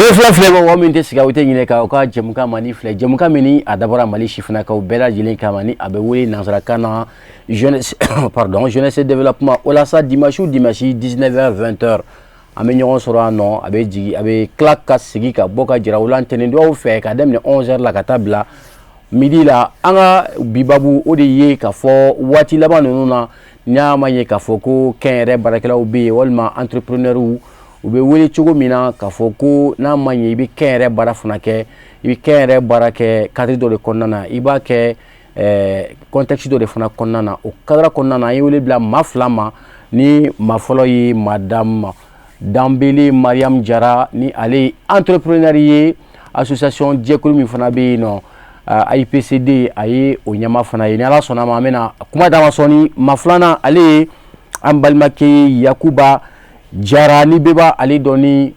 Sɛ fila filɛ, mɔgɔ min tɛ sigi, aw tɛ ɲinɛ ka aw ka jɛmukan mandi filɛ, jɛmukan min ni a dabɔra Mali sifinnakaw bɛɛ lajɛlen kama, ni a bɛ wele nanzarakan na jeunesse, pardon, jeunesse développement. O la sa, dimanche o dimanche, 19h 20h, an bɛ ɲɔgɔn sɔrɔ yan nɔ. A bɛ jigin, a bɛ tila ka sigi ka bɔ ka jira u la ntɛnɛn don fɛ, ka daminɛ 11h la ka taa bila midi la. An ka bi babu, o de ye k'a fɔ waati laban ninnu na, n'a ma ɲɛ k'a fɔ ko kɛnyɛrɛ baarakɛlaw bɛ yen walima entrepreneurs, u bɛ wele cogo min na, k'a fɔ ko n'a ma ɲɛ i bɛ kɛnyɛrɛ baara fana kɛ, i bɛ kɛnyɛrɛ baara kɛ cadre dɔ de kɔnɔna na, i b'a kɛ contexte dɔ de fana kɔnɔna na. O cadre kɔnɔna na, an ye wele bila maa fila ma. Ni maa fɔlɔ ye Madame Danbele Mariam Jara, ni ale ye entrepreneur ye, association jɛkulu min fana bɛ yen nɔ, AIPCD, a ye o ɲɛmaa fana ye. Ni Ala sɔnna ma, an bɛna kuma d'a ma sɔɔni. Maa filanan, ale ye an balimakɛ Yakuba Jara, ni bɛɛ b'a ale dɔn ni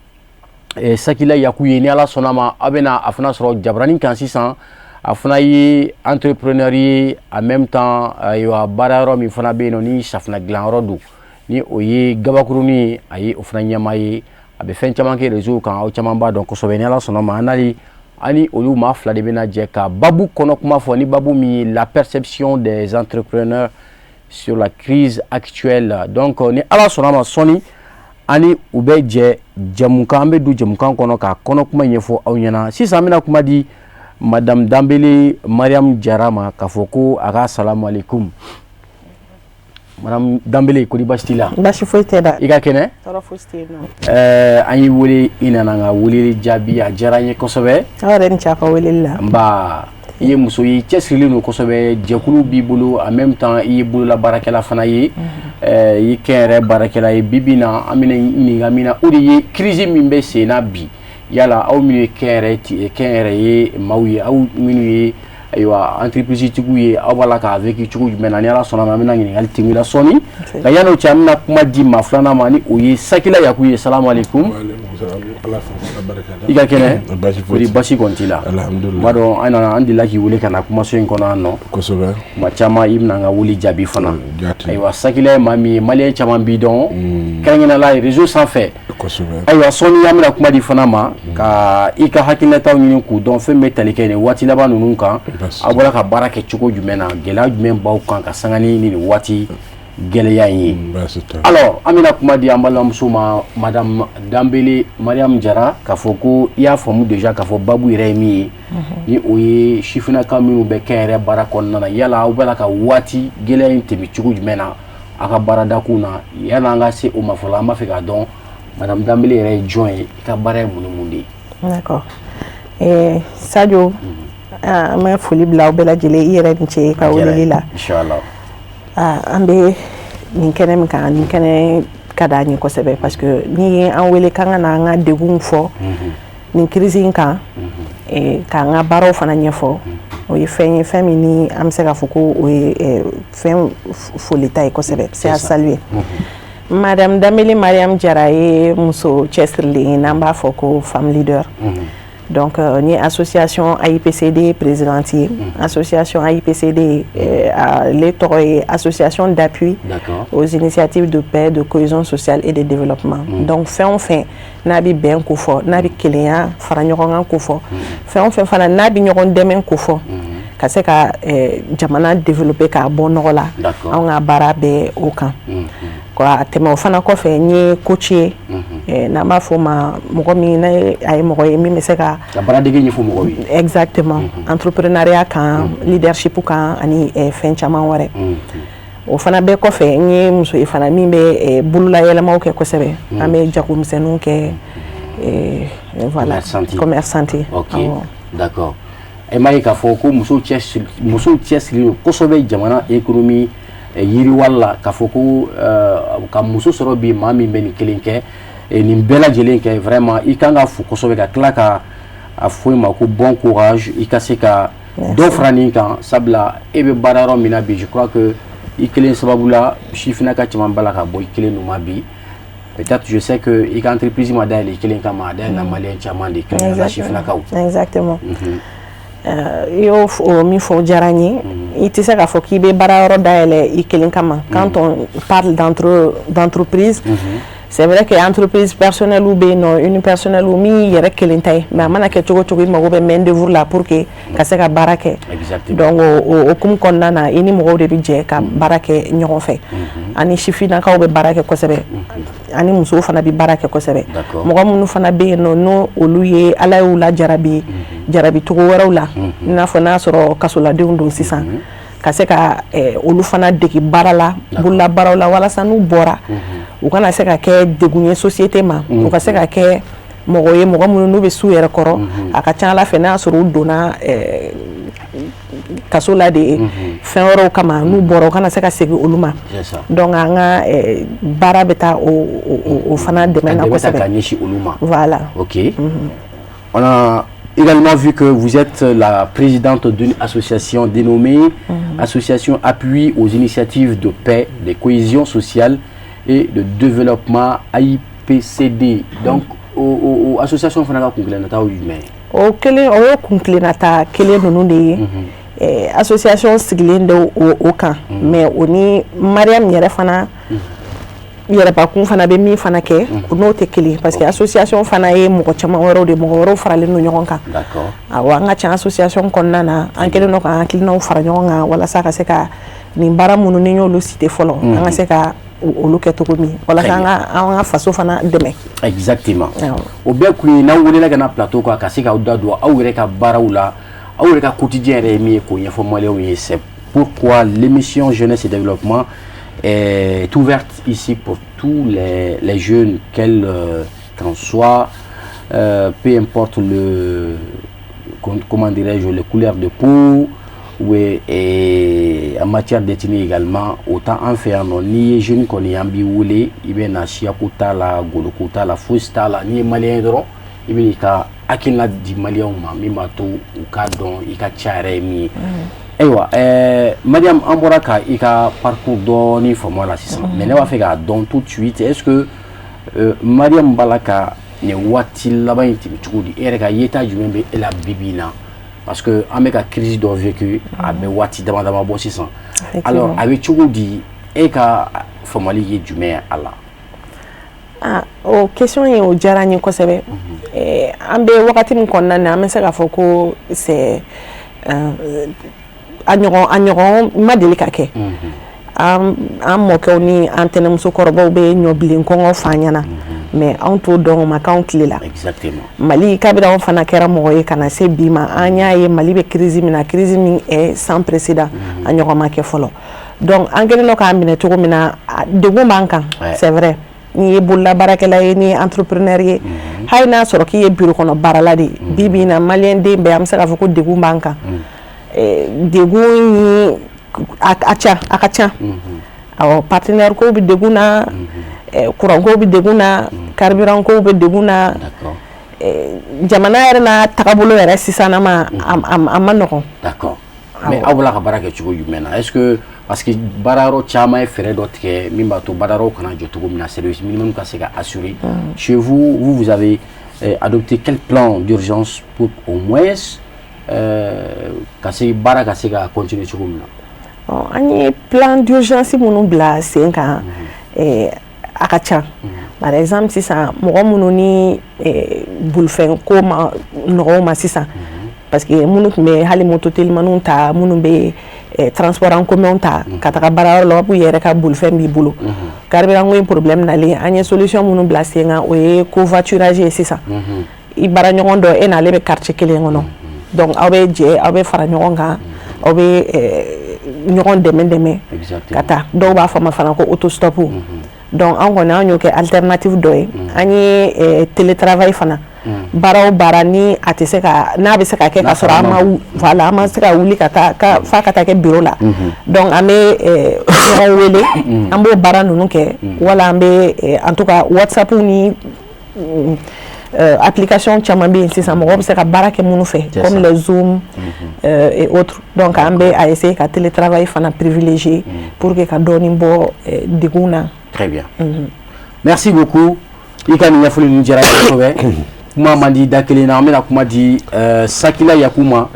Sakila Yaku ye. Ni Ala sɔnna ma, aw bɛna a fana sɔrɔ jabaranin kan sisan. A fana ye entrepreneur ye en même temps. Ayiwa, baara yɔrɔ min fana bɛ yen nɔ, ni safunɛ dilanyɔrɔ don, ni o ye gabakurunin ye, a ye o fana ɲɛmaa ye. A bɛ fɛn caman kɛ réseau kan, aw caman b'a dɔn kosɛbɛ. Ni Ala sɔnna ma, an n'ale ani olu maa fila de bɛna jɛ ka babu kɔnɔ kuma fɔ, ni babu min ye la perception des entrepreneurs sur la crise actuelle. Donc ni Ala sɔnna ma, sɔɔni ani u bɛ jɛ jamukan, an bɛ don jamukan kɔnɔ k'a kɔnɔ kuma ɲɛfɔ aw ɲɛna. Sisan an bɛna kuma di Madame Danbele Mariam Jara ma, k'a fɔ ko a ka salamu aleykum. Madame Danbele, kori baasi t'i la? Baasi foyi tɛ da. I ka kɛnɛ? Tɔɔrɔ fosi tɛ yen nɔ. An y'i wele, i nana an ka weleli jaabi, a diyara n ye kosɛbɛ. Aw yɛrɛ ni ce a ka weleli la. Nba. I ye muso ye, cɛsirilen don kosɛbɛ, jɛkulu b'i bolo, en même temps i ye bolola baarakɛla fana ye, i ye kɛnyɛrɛ baarakɛla ye. Bi bi in na, an bɛna ɲininka min na, o de ye crise min bɛ sen na bi. Yala aw minnu ye kɛnyɛrɛ ye maaw ye, aw minnu ye, ayiwa, entreprise tigiw ye, aw b'a la k'a vécu cogo jumɛn na? Ni Ala sɔnna ma, an bɛna ɲininkali tɛmɛ la sɔɔni. Nka yan'o cɛ, an bɛna kuma di maa filanan ma, ni o ye Sakila Yaku ye. Salamu aleykum. I ka kɛnɛ? Kori basi kɔni t'i la? Alhamdulillah. B'a dɔn, an nana, an delila k'i wele ka na kumaso in kɔnɔ yan nɔ. Kosɛbɛ. Tuma caman i bɛna an ka wele jaabi fana. Jaati. Ayiwa, Sakila ye maa min ye, malien caman b'i dɔn, kɛrɛnkɛrɛnnenya la réseau sanfɛ. Kosɛbɛ. Ayiwa, sɔɔni an bɛna kuma di fana ma, ka i ka hakilinataw ɲini k'u dɔn fɛn bɛ tali kɛ nin waati laban ninnu kan. Basi. Aw bɔra ka baara kɛ cogo jumɛn na? Gɛlɛya jumɛn b'aw kan ka sanga ni nin waati gɛlɛya in ye? Baasi tɛ. Alors, an bɛna kuma di an balimamuso ma, Madame Danbele Mariam Jara, k'a fɔ ko i y'a faamu déjà k'a fɔ babu yɛrɛ ye min ye, ni o ye sifinnaka minnu bɛ kɛnyɛrɛ baara kɔnɔna na. Yala aw b'a la ka waati gɛlɛya in tɛmɛ cogo jumɛn na aw ka baaradakun na? Yan'an ka se o ma fɔlɔ, an b'a fɛ k'a dɔn Madame Danbele yɛrɛ ye jɔn ye, i ka baara ye mun ni mun de ye? D'accord. Sadio, an bɛ foli bila aw bɛɛ lajɛlen, i yɛrɛ ni ce i ka weleli la. Inchallah. Ah, an bɛ nin kɛnɛ min kan, nin kɛnɛ ka d'an ye kosɛbɛ, parce que n'i ye an wele k'an ka na an ka degunw fɔ nin crise in kan, k'an ka baaraw fana ɲɛfɔ, o ye fɛn ye, fɛn min ni an bɛ se k'a fɔ ko o ye fɛn folita ye kosɛbɛ, c'est à saluer. Madame Danbele Mariam Jara ye muso cɛsirilen ye, n'an b'a fɔ ko femme leader. Donc ni association AIPCD présidente ye. Association AIPCD, ale tɔgɔ ye association d'appui aux initiatives de paix, de cohésion sociale et de développement. Donc fɛn o fɛn n'a bɛ bɛn ko fɔ, n'a bɛ kelenya fara ɲɔgɔn kan ko fɔ, fɛn o fɛn fana n'a bɛ ɲɔgɔn dɛmɛ ko fɔ, ka se ka jamana développer k'a bɔ nɔgɔ la, anw ka baara bɛ o kan. Ka tɛmɛ o fana kɔfɛ, n ye coach ye, n'an b'a fɔ o ma mɔgɔ min n'a ye, a ye mɔgɔ ye min bɛ se ka ka baaradege ɲɛfɔ mɔgɔw ye. Exactement, entrepreneuriat kan, leadership kan, ani fɛn caman wɛrɛ. O fana bɛɛ kɔfɛ, n ye muso ye fana min bɛ bololayɛlɛmaw kɛ kosɛbɛ. An bɛ jagomisɛnninw kɛ, voilà. Commerçante. Commerçante. Ok. Awɔ. D'accord. E m'a ye k'a fɔ ko musow cɛsirilen don kosɛbɛ jamana économie yiriwali la, k'a fɔ ko ka muso sɔrɔ bi, maa min bɛ nin kelen kɛ, nin bɛɛ lajɛlen kɛ, vraiment i kan ka fo kosɛbɛ, ka tila ka a fɔ i ma ko bon courage, i ka se ka dɔ fara nin kan, sabula e bɛ baara yɔrɔ min na bi, je crois que i kelen sababu la, sifinnaka caman b'a la ka bɔ i kelen ma bi. Peut-être, je sais que i ka entreprise ma dayɛlɛ i kelen kama, a dayɛlɛla malien caman de, kɛrɛnkɛrɛnnenya la sifinnakaw. Exactement. I y'o o min fɔ, o diyara n ye. I tɛ se k'a fɔ k'i bɛ baara yɔrɔ dayɛlɛ i kelen kama. Quand on parle d'entreprise, C'est vrai que entreprise personnelle bɛ yen nɔ, unipersonnelle min yɛrɛ kelen ta ye, mais a mana kɛ cogo cogo, i mago bɛ main d'œuvre la pour que ka se ka baara kɛ. Donc o hukumu kɔnɔna na, i ni mɔgɔw de bɛ jɛ ka baara kɛ ɲɔgɔn fɛ. Ani sifinnakaw bɛ baara kɛ kosɛbɛ, ani musow fana bɛ baara kɛ kosɛbɛ. Mɔgɔ minnu fana bɛ yen nɔ, n'o olu ye Ala y'u la jarabi jarabi cogo wɛrɛw la, i n'a fɔ n'a y'a sɔrɔ kasoladenw don sisan, ka se ka olu fana dege baara la, bololabaaraw la, walasa n'u bɔra, u kana se ka kɛ degun ye société ma, u ka se ka kɛ mɔgɔ ye, mɔgɔ minnu n'u bɛ s'u yɛrɛ kɔrɔ. A ka ca Ala fɛ, n'a y'a sɔrɔ u donna kaso la de fɛn wɛrɛw kama, n'u bɔra, u kana se ka segin olu ma. Donc an ka baara bɛ taa o fana dɛmɛ na kosɛbɛ. Ka ɲɛsin olu ma. Voilà. Ok. On a également vu que vous êtes la présidente d'une association dénommée Association Appui aux initiatives de paix, de cohésion sociale et de développement, AIPCD. Donc, o association fana ka kuntilennataw ye jumɛn ye? O kelen, o ye kuntilennata kelen ninnu de ye. Association sigilen don o kan, mais o ni Mariam yɛrɛ fana yɛrɛbakun fana bɛ min fana kɛ, o n'o tɛ kelen, parce que association fana ye mɔgɔ caman wɛrɛw de, mɔgɔ wɛrɛw faralen don ɲɔgɔn kan. Awɔ, an ka ca association kɔnɔna na, an kɛlen don k'an hakilinaw fara ɲɔgɔn kan walasa ka se ka nin baara minnu ni y'olu cité fɔlɔ, an ka se ka olu kɛ cogo min walasa an ka faso fana dɛmɛ. Exactement. O bɛɛ kun ye n'aw welela ka na plateau kan, ka se k'aw da don aw yɛrɛ ka baaraw la, aw yɛrɛ ka quotidien yɛrɛ ye min ye, k'o ɲɛfɔ maliyɛnw ye. C'est pourquoi l'émission Jeunesse et Développement est ouverte ici pour tous les jeunes, quels qu'en soient, peu importe le, comment dirais-je, les couleurs de peau, oui, et en matière d'ethnie également, autant an fɛ yan nɔ, n'i ye jeune kɔni, an b'i wele, i bɛ na, siyako t'a la, goloko t'a la, fosi t'a la. N'i ye maliyɛn ye dɔrɔn, i bɛ n'i ka hakilina di maliyɛnw ma min b'a to u k'a dɔn i ka ca yɛrɛ ye min ye. Ayiwa, Mariam, an bɔra ka i ka parcours dɔɔni faamu a la sisan, mais ne b'a fɛ k'a dɔn tout de suite, est ce que Mariam b'a la ka nin waati laban in tɛmɛ cogo di? E yɛrɛ ka yeta jumɛn bɛ e la bi bi in na? Parce que an bɛ ka crise dɔ vécu, a bɛ waati dama dama bɔ sisan. Alors a bɛ cogo di? E ka faamuyali ye jumɛn ye a la? Ah, o question in, o diyara n ye kosɛbɛ. An bɛ wagati min kɔnɔna na, an bɛ se k'a fɔ ko c'est a ɲɔgɔn ma deli ka kɛ. An mɔkɛw ni an tɛnɛmusokɔrɔbaw bɛ ɲɔbilen kɔngɔ fa ɲɛna, mais anw t'o dɔn, o ma k'anw tile la. Mali, kabini anw fana kɛra mɔgɔ ye ka na se bi ma, an y'a ye Mali bɛ crise min na, crise min est sans précédent, a ɲɔgɔn ma kɛ fɔlɔ. Donc an kɛlen don k'a minɛ cogo min na, degun b'an kan, c'est vrai. N'i ye bololabaarakɛla ye, n'i ye entrepreneur ye, hali n'a sɔrɔ k'i ye bureau kɔnɔ baarala de ye, bi bi in na, maliyɛn den bɛɛ, an bɛ se k'a fɔ ko degun b'an kan. Degun ye a ca, a ka ca. Awɔ, partenaire ko bɛ degun na, courant ko bɛ degun na, carburant ko bɛ degun na, jamana yɛrɛ n'a tagabolo yɛrɛ sisan ma, a ma nɔgɔn. D'accord, mais aw bɔra ka baara kɛ cogo jumɛn na? Est ce que, parce que baara yɔrɔ caman ye fɛɛrɛ dɔ tigɛ min b'a to baara yɔrɔw kana jɔ cogo min na, service minimum ka se ka assurer, chez vous, vous, vous avez adopté quel plan d'urgence pour au moins ka se baara ka se ka continuer cogo min na? An ye plan d'urgence minnu bila sen kan, a ka ca. Par exemple, sisan, mɔgɔ minnu ni bolifɛn ko ma nɔgɔw ma sisan, parce que minnu tun bɛ hali moto telimaniw ta, minnu bɛ transport en commun ta ka taga baarayɔrɔ la, u yɛrɛ ka bolifɛn b'i bolo, carburant ko in problème nalen, an ye solution minnu bila sen kan, o ye covoiturage ye. Sisan, i baara ɲɔgɔn dɔ, e n'ale bɛ quartier kelen kɔnɔ, donc aw bɛ jɛ, aw bɛ fara ɲɔgɔn kan, aw bɛ ɲɔgɔn dɛmɛ dɛmɛ ka taa. Dɔw b'a fɔ a ma fana ko autostop. Donc an kɔni, an y'o kɛ alternative dɔ ye. An ye télétravail fana, baara o baara ni a tɛ se ka, n'a bɛ se ka kɛ ka sɔrɔ an ma, voilà, an ma se ka wuli ka taa f'a ka taa kɛ bureau la, donc an bɛ ɲɔgɔn wele, an b'o baara ninnu kɛ, wala an bɛ, en tout cas, WhatsApp ni application caman bɛ yen sisan, mɔgɔw bɛ se ka baara kɛ minnu fɛ, comme les Zoom et autres. Donc an bɛ a essayer ka télétravail fana privilégier pour que ka dɔɔnin bɔ degun na. Très bien. Merci beaucoup. I ka nin ɲɛfɔli ninnu diyara n ye kosɛbɛ. Kuma man di da kelen na, an bɛna kuma di Sakila Yaku ma,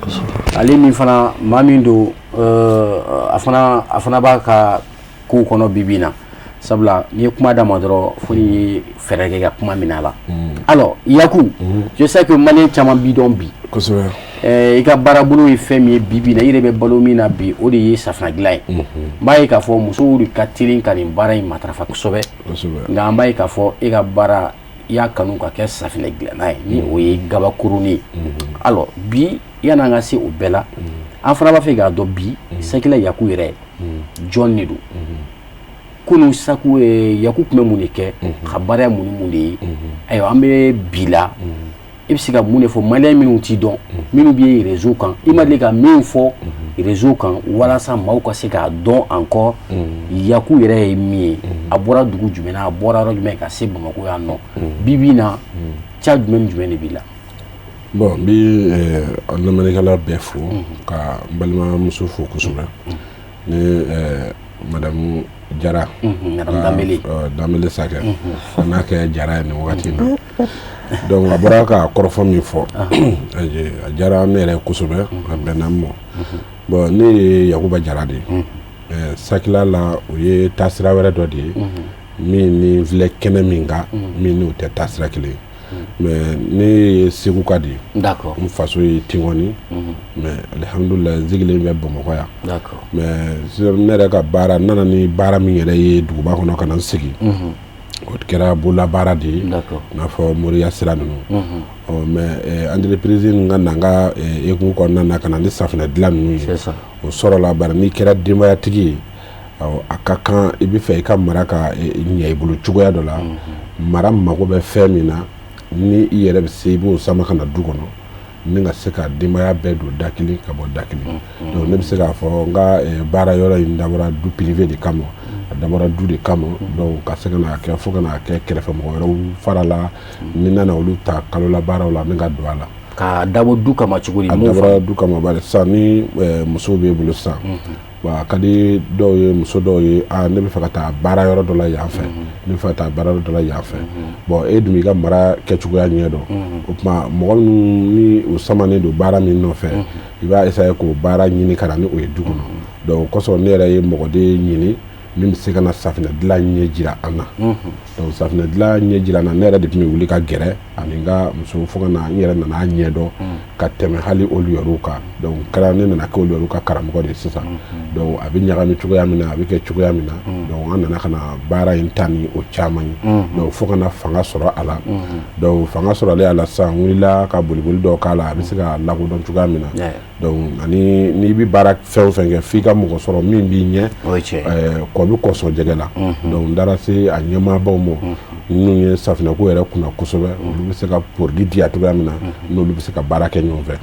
ale min fana maa min don, a fana b'a ka kow kɔnɔ bi bi in na. Sabula n'i ye kuma d'a ma dɔrɔn, fo n'i ye fɛɛrɛ kɛ ka kuma minɛ a la. Alors Yaku, je sais que malien caman b'i dɔn bi. I ka baarabolo ye fɛn min ye bi bi in na, i yɛrɛ bɛ balo min na bi, o de ye safunɛ dilan ye. N b'a ye k'a fɔ musow de ka teli ka nin baara in matarafa kosɛbɛ, nka an b'a ye k'a fɔ e ka baara, i y'a kanu ka kɛ safunɛ dilanna ye, ni o ye gabakurunin ye. Alors bi, yan'an ka se o bɛɛ la, an fana b'a fɛ k'a dɔn bi, Sakila Yaku yɛrɛ jɔn de don? Kunun Saku Yaku tun bɛ mun de kɛ ka baara ye, mun ni mun de ye? Ayiwa, an bɛ bi la, i bɛ se ka mun de fɔ malien minnu t'i dɔn, minnu bɛ réseau kan, i ma deli ka min fɔ réseau kan, walasa maaw ka se k'a dɔn encore Yaku yɛrɛ ye min ye, a bɔra dugu jumɛn na, a bɔra yɔrɔ jumɛn ka se Bamakɔ yan nɔ, bi bi in na, ca jumɛn ni jumɛn de b'i la? Bon, n bɛ an lamɛnnikɛla bɛɛ fo, ka n balimamuso fo kosɛbɛ, ni madame Jara. Madame Danbele. Danbele Sakɛ, a n'a kɛ Jara ye nin wagati in na. Donc a bɔra ka kɔrɔfɔ min fɔ, a diyara ne yɛrɛ kosɛbɛ, a bɛnna n ma. Bon, ne ye Yakuba Jara de ye. Sakila la, o ye taasira wɛrɛ dɔ de ye min ni filɛ kɛnɛ min kan, min n'o tɛ taasira kelen ye. Mais ne ye Segu ka de ye. N faso ye Tingɔni, mais alihamudulilayi, n sigilen bɛ Bamakɔ yan. Mais sisan, ne yɛrɛ ka baara, n nana ni baara min yɛrɛ ye duguba kɔnɔ ka na n sigi, o kɛra bololabaara de ye, i n'a fɔ moriya sira ninnu. Ɔ, mais entreprise nin ka na n ka hukumu kɔnɔna na ka na ni safunɛ dilan ninnu ye, o sɔrɔla. Bari n'i kɛra denbayatigi ye, awɔ, a ka kan i bɛ fɛ i ka mara ka ɲɛ i bolo cogoya dɔ la. Mara mago bɛ fɛn min na, ni i yɛrɛ bɛ se, i b'o sama ka na du kɔnɔ, ni ka se ka denbaya bɛɛ don da kelen ka bɔ da kelen. Donc ne bɛ se k'a fɔ n ka baara yɔrɔ in dabɔra du privé de kama, a dabɔra du de kama. Donc ka se ka na kɛ fo ka na kɛ kɛrɛfɛmɔgɔ wɛrɛw fara la, ni nana olu ta kalo la baaraw la, ni ka don a la. Ka dabɔ du kama cogo di? A dabɔra du kama, bari sisan ni musow b'e bolo sisan, bon, a ka di dɔw ye, muso dɔw ye, a ne bɛ fɛ ka taa baara yɔrɔ dɔ la yan fɛ, ne bɛ fɛ ka taa baara yɔrɔ dɔ la yan fɛ. Bon, e dun b'i ka mara kɛcogoya ɲɛ dɔn. O tuma, mɔgɔ minnu ni u samanen don baara min nɔfɛ, i b'a essayer k'o baara ɲini ka na ni o ye du kɔnɔ. Donc o kosɔn, ne yɛrɛ ye mɔgɔ de ɲini min bɛ se ka na safunɛ dilan ɲɛ jira an na. Donc safunɛ dilan ɲɛ jira an na, ne yɛrɛ de tun bɛ wuli ka gɛrɛ ani n ka muso, fo ka na n yɛrɛ nana ɲɛ dɔn ka tɛmɛ hali olu yɛrɛw kan. Donc kɛra ne nana kɛ olu yɛrɛw ka karamɔgɔ de ye sisan. Donc a bɛ ɲagami cogoya min na, a bɛ kɛ cogoya min na, donc an nana ka na baara in ta ni o caman ye. Donc fo ka na fanga sɔrɔ a la. Donc fanga sɔrɔlen a la sisan, n wulila ka boliboli dɔw k'a la, a bɛ se ka lakodɔn cogoya min na. Donc ani n'i bɛ baara fɛn o fɛn kɛ, f'i ka mɔgɔ sɔrɔ min b'i ɲɛ. O ye tiɲɛ ye. Kɔ bɛ kɔsɔn jɛgɛ la. Donc n taara se a ɲɛmaabaw ma, minnu ye safunɛko yɛrɛ kunna kosɛbɛ, olu bɛ se ka produit di yan cogoya min na, n'olu bɛ se ka baara kɛ ɲɔgɔn fɛ.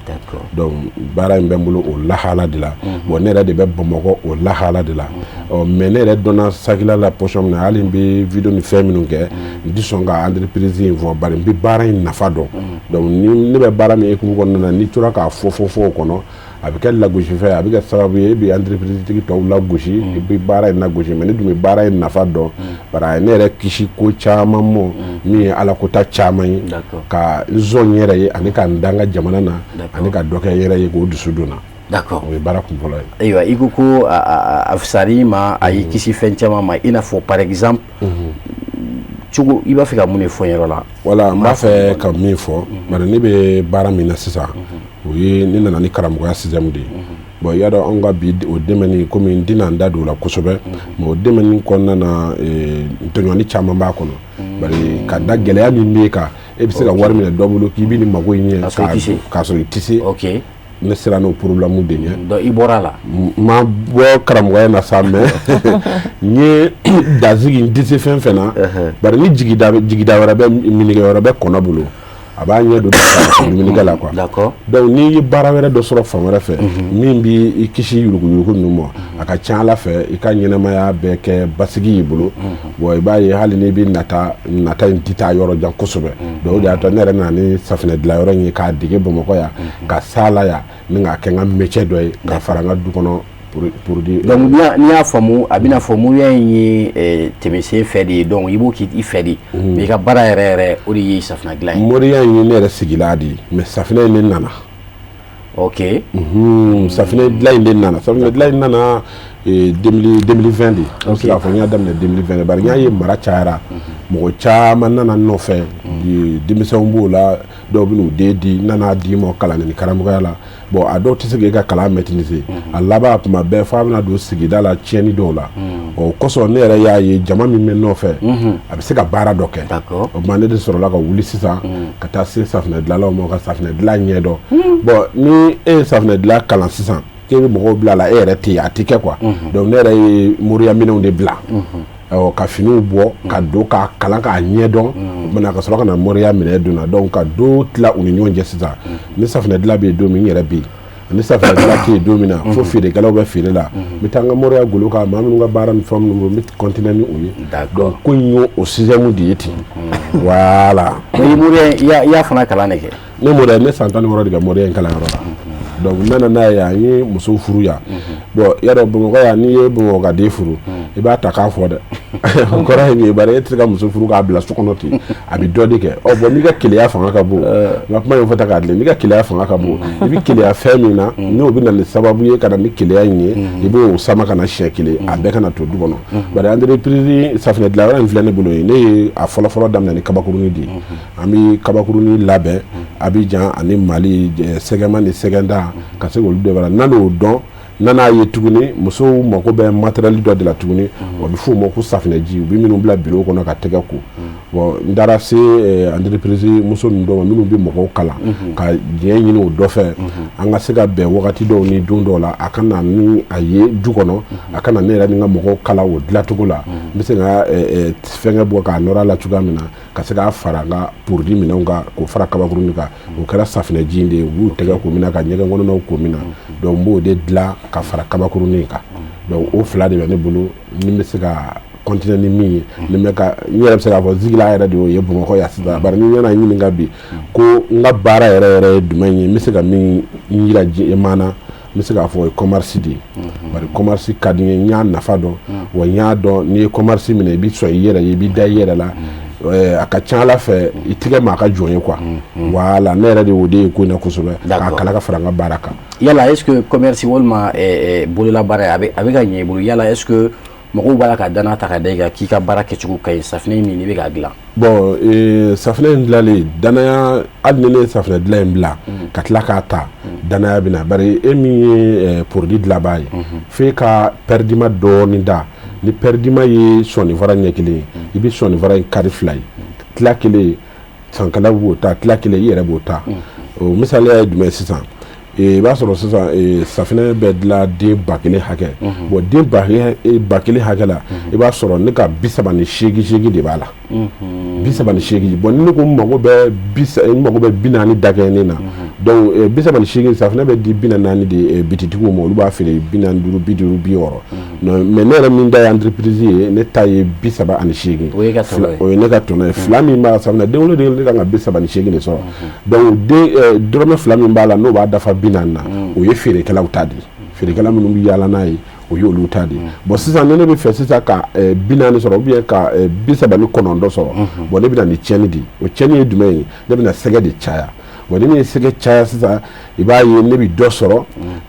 Donc baara in bɛ n bolo o lahala de la. Bon, ne yɛrɛ de bɛ Bamakɔ o lahala de la. Ɔ, mais ne yɛrɛ dɔnna Sakila la position min na, hali n bɛ vidéo ni fɛn minnu kɛ, n tɛ sɔn ka entreprise in fɔ, bari n bɛ baara in nafa dɔn. Donc ni ne bɛ baara min hukumu kɔnɔna na, n'i tora k'a fɔ fɔ fɔ o kɔnɔ, a bɛ kɛ lagosifɛn ye, a bɛ kɛ sababu ye e bɛ entreprise tigi tɔw lagosi, i bɛ baara in lagosi. Mais ne dun bɛ baara in nafa dɔn, bari a ye ne yɛrɛ kisi ko caman ma, min ye ala kota caman ye, ka n zɔn n yɛrɛ ye, ani ka n da n ka jamana na, ani ka dɔ kɛ n yɛrɛ ye k'o dusu don n na. O ye baara kunfɔlɔ ye. Ayiwa, i ko ko a fisar'i ma, a y'i kisi fɛn caman ma, i n'a fɔ par exemple cogo, i b'a fɛ ka mun de fɔ n yɔrɔ la? Wala, n b'a fɛ ka min fɔ, bari ne bɛ baara min na sisan, o ye ne nana ni karamɔgɔya système de ye. Bon, i y'a dɔn, anw ka bi o dɛmɛni, komi n tɛna n da don o la kosɛbɛ, mais o dɛmɛni kɔnɔna na, tɔɲɔni caman b'a kɔnɔ, bari ka da gɛlɛya min b'e kan, e bɛ se ka wari minɛ dɔ bolo k'i bɛ nin mago in ɲɛ, k'a sɔrɔ i tɛ se. Ne sera n'o problème de ɲɛ. Donc i bɔra a la? N ma bɔ karamɔgɔya na sa, mais n ye dansigi, n tɛ se fɛn fɛn na, bari ni jigida jigida wɛrɛ bɛ, minikɛ wɛrɛ bɛ kɔnɔ bolo, a b'a ɲɛ don dumunikɛ la quoi. Donc n'i ye baara wɛrɛ dɔ sɔrɔ fan wɛrɛ fɛ min b'i kisi yuruguyurugu ninnu ma, a ka ca Ala fɛ, i ka ɲɛnamaya bɛɛ kɛ basigi y'i bolo. Bon, i b'a ye, hali n'i bɛ nata nata in tɛ taa yɔrɔ jan kosɛbɛ. Donc o de y'a to ne yɛrɛ nana ni safunɛ dilan yɔrɔ in ye, k'a dege Bamakɔ yan, ka s'a la yan, ni k'a kɛ n ka métier dɔ ye, ka fara n ka du kɔnɔ produit. Donc n'i y'a faamu, a bɛna fɔ moriya in ye tɛmɛsen fɛ de ye. Donc i b'o k'i fɛ de, mais i ka baara yɛrɛ yɛrɛ, o de ye safunɛ dilan ye. Moriya in ye ne yɛrɛ sigila de ye, mais safunɛ in de nana. Safunɛ dilan in de nana, safunɛ dilan in nana. 2020 de. N bɛ se k'a fɔ n y'a daminɛ 2020 bari n y'a ye mara cayara, mɔgɔ caman nana n nɔfɛ, denmisɛnw b'o la, dɔw bɛ n'u den di, n nana d'i ma kalan ni karamɔgɔya la. Bon, a dɔw tɛ se k'e ka kalan maîtriser, a laban tuma bɛɛ f'a bɛna don sigida la tiɲɛni dɔw la. O kosɔn ne yɛrɛ y'a ye jama min bɛ n nɔfɛ, a bɛ se ka baara dɔ kɛ. O tuma ne de sɔrɔla ka wuli sisan ka taa se safunɛ dilanlaw ma ka safunɛ dilan ɲɛdɔn. Bon, ni e ye safunɛ dilan kalan sisan k'e bɛ mɔgɔw bila a la, e yɛrɛ tɛ yen, a tɛ kɛ quoi. Donc ne yɛrɛ ye moriya minɛnw de bila, ka finiw bɔ ka don k'a kalan k'a ɲɛdɔn. O tuma ka sɔrɔ ka na moriya minɛ donna, donc ka do tila u ni ɲɔgɔn cɛ. Sisan ni safunɛ dilan bɛ yen don min, n yɛrɛ bɛ yen. Ni safunɛ dilan tɛ yen don min na, fo feerekɛlaw bɛ feere la, n bɛ taa n ka moriya golo kan, maa minnu ka baara ni fɛn minnu bolo, n bɛ continuer ni o ye. Donc ko in y'o o système de ye ten, voilà. I moriya, i y'a fana kalan de kɛ? Ne moriya, ne san 16 de kɛ moriya in kalanyɔrɔ la. Donc n nana n'a ye yan, n ye muso furu yan. Bon, y'a dɔn Bamakɔ yan, n'i ye Bamakɔ ka den furu, i b'a ta k'a fɔ dɛ. O kɔrɔ ye min ye, bari e tɛ se ka muso furu k'a bila so kɔnɔ ten, a bɛ dɔ de kɛ. Ɔ bon, n'i ka keleya fanga ka bon, n ka kuma in fɔ ta k'a tilen, n'i ka keleya fanga ka bon, i bɛ keleya fɛn min na, n'o bɛ na ni sababu ye ka na ni keleya in ye, i b'o sama ka na siɲɛ kelen, a bɛɛ kana to du kɔnɔ. Bari entreprise safunɛ dilanyɔrɔ in filɛ ne bolo ye, ne ye a fɔlɔ-fɔlɔ daminɛ ni kabakurunin de ye. An bɛ kabakurunin labɛn Abidjan ani Mali, sɛgɛma ni sɛgɛnda, ka se k'olu dɔ n'a n'o dɔn. N'a ye tuguni, musow mako bɛ matériel dɔ de la tuguni, o bɛ f'o ma ko safunɛji, u bɛ minnu bila bureau kɔnɔ ka tɛgɛ ko. Bon, n taara se entreprise muso ninnu dɔw ma minnu bɛ mɔgɔw kalan, ka diɲɛ ɲini o dɔ fɛ, an ka se ka bɛn wagati dɔw ni don dɔw la, a ka na ni a ye du kɔnɔ, a ka na ne yɛrɛ ni n ka mɔgɔw kalan o dilancogo la. N bɛ se ka fɛnkɛ bɔ k'a nɔrɔ a la cogoya min na, ka se k'a fara n ka produit minɛnw kan, k'o fara kabakurunin kan. O kɛra safunɛji in de ye, u b'u tɛgɛ ko min na, ka ɲɛgɛn kɔnɔnaw ko min na. Donc n b'o de dilan ka fara kabakurunin kan. Donc o fila de bɛ ne bolo ni n bɛ se ka continuer ni min ye, ni bɛ ka n yɛrɛ bɛ se k'a fɔ zigila yɛrɛ de y'o ye Bamakɔ yan sisan. Bari ni ɲɛna ɲininka bi ko n ka baara yɛrɛ yɛrɛ ye jumɛn ye, n bɛ se ka min yira maa na, n bɛ se k'a fɔ o ye commerce de ye. Bari commerce ka di n ye, n y'a nafa dɔn, wa n y'a dɔn n'i ye commerce minɛ, i bɛ sɔn i yɛrɛ ye, i bɛ da i yɛrɛ la. A ka ca Ala fɛ, i tigɛ maa ka jɔn ye quoi. Voilà, ne yɛrɛ de y'o de ye ko in na kosɛbɛ, k'a kala ka fara n ka baara kan. Yala est ce que commerce walima bololabaara a bɛ ka ɲɛ i bolo? Yala est ce que mɔgɔw b'a la ka danaya ta ka da i kan k'i ka baara kɛcogo ka ɲi, safunɛ min n'i bɛ k'a dilan? Bon, safunɛ in dilanlen, danaya, hali ni ne ye safunɛ dilan in bila ka tila k'a ta, danaya bɛ na. Bari e min ye produit dilanbaa ye, f'e ka perdiment dɔɔnin da. Ni perdiment ye sɔnifara ɲɛ kelen ye, i bɛ sɔnifara in kari fila ye, tila kelen sankɛla b'o ta, tila kelen i yɛrɛ b'o ta. O misaliya ye jumɛn sisan? I b'a sɔrɔ sisan safunɛ bɛ dilan den 1000 hakɛ. Bon, den 1000 hakɛ la, i b'a sɔrɔ ne ka 38 de b'a la, 38. Bon, ni ne ko n mago bɛ n mago bɛ 40 dakɛɲɛnen na, donc 38 safunɛ bɛ di 44 de bitigiw ma, olu b'a feere 45, 50, 60. Mais ne yɛrɛ min ta ye entreprise ye, ne ta ye 38. O ye ka tɔnɔ ye. O ye ne ka tɔnɔ ye. Fila min b'a safunɛ, den kelen den kan ka 38 de sɔrɔ. Donc den dɔrɔmɛ fila min b'a la, n'o b'a dafa 40 na, o ye feerekɛlaw ta de ye. Feerekɛla minnu bɛ yaala n'a ye, o ye olu ta de ye. Bon, sisan ni ne bɛ fɛ sisan ka 40 sɔrɔ ou bien ka 39 sɔrɔ, bon, ne bɛ na ni tiɲɛni de ye. O tiɲɛni ye jumɛn ye? Ne bɛ na sɛgɛ de caya. Bon, ni ne ye sɛgɛ caya sisan, i b'a ye ne bɛ dɔ sɔrɔ,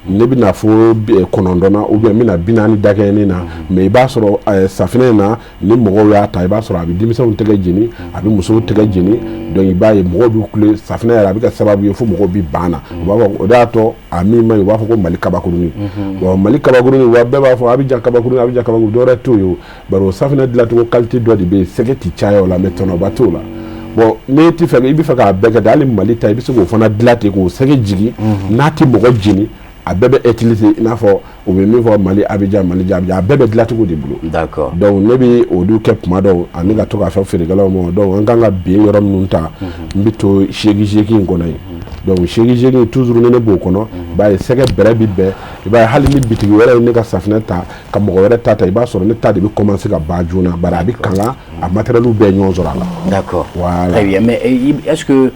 ne bɛ na fo 9 na ou bien n bɛ na 40 dakɛɲɛni na. Mais i b'a sɔrɔ safunɛ in na, ni mɔgɔw y'a ta, i b'a sɔrɔ a bɛ denmisɛnw tɛgɛ jeni, a bɛ musow tɛgɛ jeni. Donc i b'a ye mɔgɔw bɛ kule safunɛ yɛrɛ, a bɛ kɛ sababu ye fo mɔgɔw bɛ ban na. U b'a fɔ o de y'a to a min man ɲi, u b'a fɔ ko Mali kabakurunin. Bon, Mali kabakurunin, wa bɛɛ b'a fɔ Abidjan kabakurunin, Abidjan kabakurunin, dɔwɛrɛ t'o ye o. Bari o safunɛ dilancogo qualité dɔ de bɛ yen, sɛgɛ tɛ caya o la, mais tɔnɔba t'o la. Bon, n'e ti fɛ, i bɛ fɛ k'a bɛɛ kɛ ten, hali Mali ta, i bɛ se k'o fana dilan ten k'o sɛgɛ jigin, n'a tɛ mɔgɔ jeni, a bɛɛ bɛ utiliser i n'a fɔ u bɛ min fɔ Mali Abidjan, Mali Abidjan, a bɛɛ bɛ dilancogo de bolo. D'accord. Donc ne bɛ olu kɛ kuma dɔw ani ka to k'a fɔ feerekɛlaw ma. Donc an kan ka ben yɔrɔ minnu ta, n bɛ to 8 8 in kɔnɔ yen. Donc 8 8 toujours ni ne b'o kɔnɔ, i b'a ye sɛgɛ bɛrɛ bɛ bɛn. I b'a ye hali ni bitigi wɛrɛ ye ne ka safunɛ ta ka mɔgɔ wɛrɛ ta, i b'a sɔrɔ ne ta de bɛ commencer ka ban joona, bari a bɛ kanga, a matériel bɛɛ ɲɔgɔn sɔrɔ a la. D'accord. Voilà. Très bien, mais est-ce que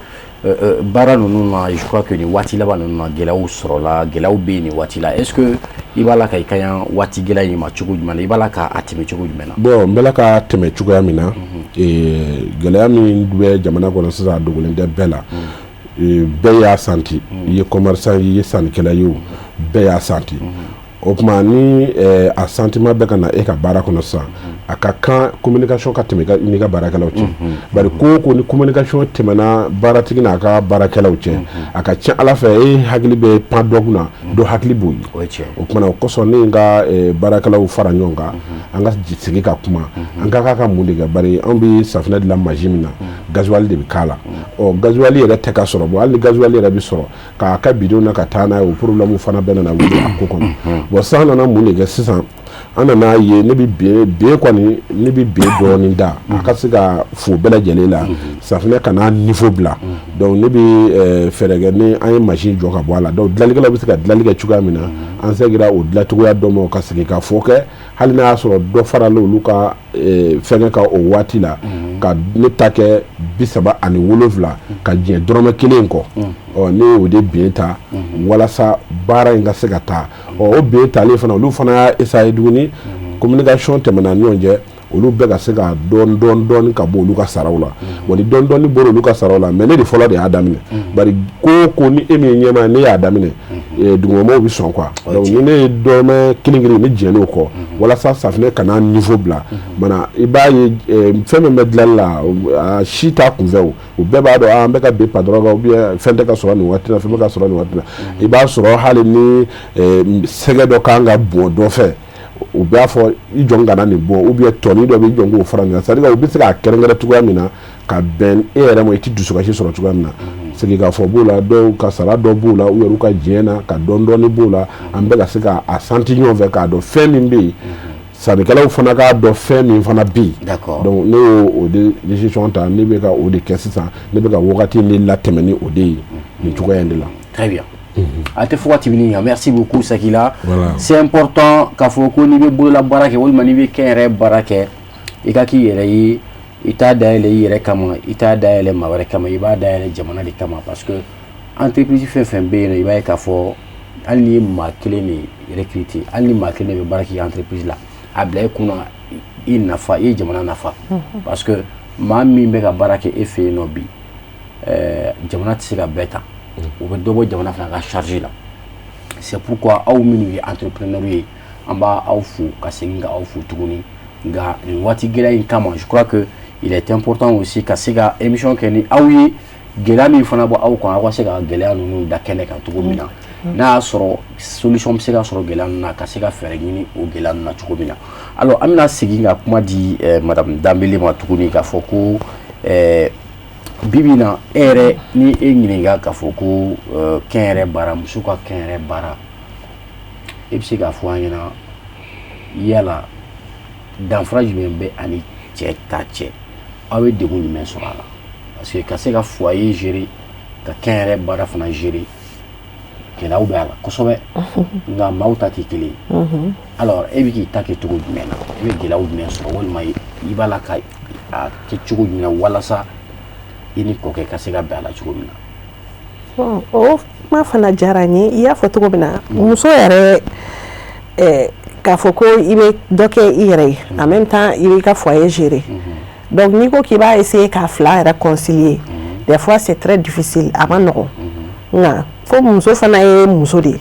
baara ninnu na, je crois que nin waati laban ninnu na, gɛlɛyaw sɔrɔla, gɛlɛyaw bɛ yen nin waati la. Est-ce que i b'a la ka i ka ɲi waati gɛlɛya in ma cogo jumɛn na, i b'a la k'a tɛmɛ cogo jumɛn na? Bon, n bɛ la ka tɛmɛ cogoya min na, gɛlɛya min bɛ jamana kɔnɔ sisan, a dogolen tɛ bɛɛ la. Bɛɛ y'a senti, i ye commerçant ye, i ye sannikɛla ye o, bɛɛ y'a senti. O tuma ni a sentiment bɛ ka na e ka baara kɔnɔ sisan, a ka kan communication ka tɛmɛ n'i ka baarakɛlaw cɛ, bari ko o ko ni communication tɛmɛna baaratigi n'a ka baarakɛlaw cɛ, a ka ca Ala fɛ e hakili bɛ pan dɔ kunna, dɔ hakili b'o ye. O tuma o kosɔn ne ye n ka baarakɛlaw fara ɲɔgɔn kan, an ka sigi ka kuma, an ka kan ka mun de kɛ, bari anw bɛ safunɛ dilan mansin min na, gasoil de bɛ k'a la. Ɔ, gasoil yɛrɛ tɛ ka sɔrɔ. Bon, hali ni gasoil yɛrɛ bɛ sɔrɔ k'a ka bidon na ka taa n'a ye, o problème fana bɛɛ nana wuli a ko kɔnɔ. Bon, sisan an nana mun de kɛ sisan? An nana ye ne bɛ ben kɔni, ne bɛ ben dɔɔnin da a ka se ka fo bɛɛ lajɛlen la, safunɛ kana niveau bila. Donc ne bɛ fɛɛrɛ kɛ ni an ye mansin jɔ ka bɔ a la, donc dilanlikɛlaw bɛ se ka dilanli kɛ cogoya min na, an seginna o dilancogoya dɔ ma ka sigi ka fɔ kɛ, hali n'a y'a sɔrɔ dɔ farala olu ka fɛnkɛ kan o waati la, ka ne ta kɛ 37 ka diɲɛ dɔrɔmɛ kelen kɔ. Ɔ, ne y'o de ben ta walasa baara in ka se ka taa. Ɔ, o ben talen fana, olu fana y'a essayer tuguni, communication tɛmɛna ni ɲɔgɔn cɛ, olu bɛɛ ka se ka dɔɔni dɔɔni dɔɔni ka bɔ olu ka saraw la. Wa ni dɔɔni dɔɔni bɔra olu ka saraw la, mais ne de fɔlɔ de y'a daminɛ, bari ko o ko ni e min ye ɲɛmaa ye, ne y'a daminɛ, dugumamɔgɔw bɛ sɔn quoi. Donc ni ne ye dɔrɔmɛ kelen kelen, ne jɛn'o kɔ walasa safunɛ kana niveau bila. Mana i b'a ye, fɛn min bɛ dilanli la, a si t'a kunfɛ, o u bɛɛ b'a dɔn an bɛ ka bin patron kan ou bien fɛn tɛ ka sɔrɔ nin waati la, fɛn bɛ ka sɔrɔ nin waati la. I b'a sɔrɔ hali ni sɛgɛ dɔ kan ka bɔn dɔ fɛ, u b'a fɔ i jɔn kana nin bɔ, ou bien tɔni dɔ bɛ i jɔn k'o fara nin kan, c'est à dire u bɛ se k'a kɛrɛnkɛrɛn cogoya min na ka bɛn e yɛrɛ ma, i tɛ dusukasi sɔrɔ cogoya min na. Segin ka fɔ b'o la, dɔw ka sara dɔ b'o la, u yɛrɛ ka diɲɛ na ka dɔɔni dɔɔni b'o la. An bɛ ka se k'a santi ɲɔgɔn fɛ k'a dɔn fɛn min bɛ yen, sannikɛlaw fana k'a dɔn fɛn min fana bɛ yen. Donc ne y'o o de décision ta, ne bɛ ka o de kɛ sisan, ne bɛ ka wagati min latɛmɛ ni o de ye nin cogoya in de la. Très bien. A tɛ fɔ ka tɛmɛ kan. Merci beaucoup, Sakila. Voilà. C'est important k'a fɔ ko n'i bɛ bolola baara kɛ walima n'i bɛ kɛnyɛrɛ baara kɛ, i ka k'i yɛrɛ ye. I t'a dayɛlɛ i yɛrɛ kama, i t'a dayɛlɛ maa wɛrɛ kama, i b'a dayɛlɛ jamana de kama, parce que entreprise fɛn fɛn bɛ yen nɔ, i b'a ye k'a fɔ hali n'i ye maa kelen de recruter, hali ni maa kelen de bɛ baara k'i ka entreprise la, a bila i kunna i nafa, i ye jamana nafa, parce que maa min bɛ ka baara kɛ e fɛ yen nɔ bi, jamana tɛ se ka bɛɛ ta, o bɛ dɔ bɔ jamana fana ka charge la. C'est pourquoi aw minnu ye entrepreneur ye, an b'a aw fo ka segin ka aw fo tuguni. Nka nin waati gɛlɛya in kama, je crois que il est important aussi ka se ka émission kɛ ni aw ye, gɛlɛya min fana bɔ aw kan, aw ka se ka gɛlɛya ninnu da kɛnɛ kan cogo min na, n'a y'a sɔrɔ solution bɛ se ka sɔrɔ gɛlɛya ninnu na, ka se ka fɛɛrɛ ɲini o gɛlɛya ninnu na cogo min na. Alors an bɛna segin ka kuma di madame Danbele ma tuguni, k'a fɔ ko bi bi in na, e yɛrɛ ni e ɲininka k'a fɔ ko kɛnyɛrɛ baara, muso ka kɛnyɛrɛ baara, e bɛ se k'a fɔ an ɲɛna yala danfara jumɛn bɛ ani cɛ ta cɛ? Aw bɛ degun jumɛn sɔrɔ a la? Parce que ka se ka foyer gérer, ka kɛnyɛrɛ baara fana gérer, gɛlɛyaw bɛ a la kosɛbɛ, nka maaw ta tɛ kelen ye. Alors e bɛ k'i ta kɛ cogo jumɛn na? E bɛ gɛlɛyaw jumɛn sɔrɔ, walima i b'a la ka a kɛ cogo jumɛn na walasa i ni kɔkɛ ka se ka bɛn a la cogo min na? Bon, o kuma fana diyara n ye. I y'a fɔ cogo min na, muso yɛrɛ, k'a fɔ ko i bɛ dɔ kɛ i yɛrɛ ye, en même temps i b'i ka foyer gérer, donc n'i ko k'i b'a essayer k'a fila yɛrɛ concilier, des fois c'est très difficile, a ma nɔgɔn. Nka ko muso fana ye muso de ye,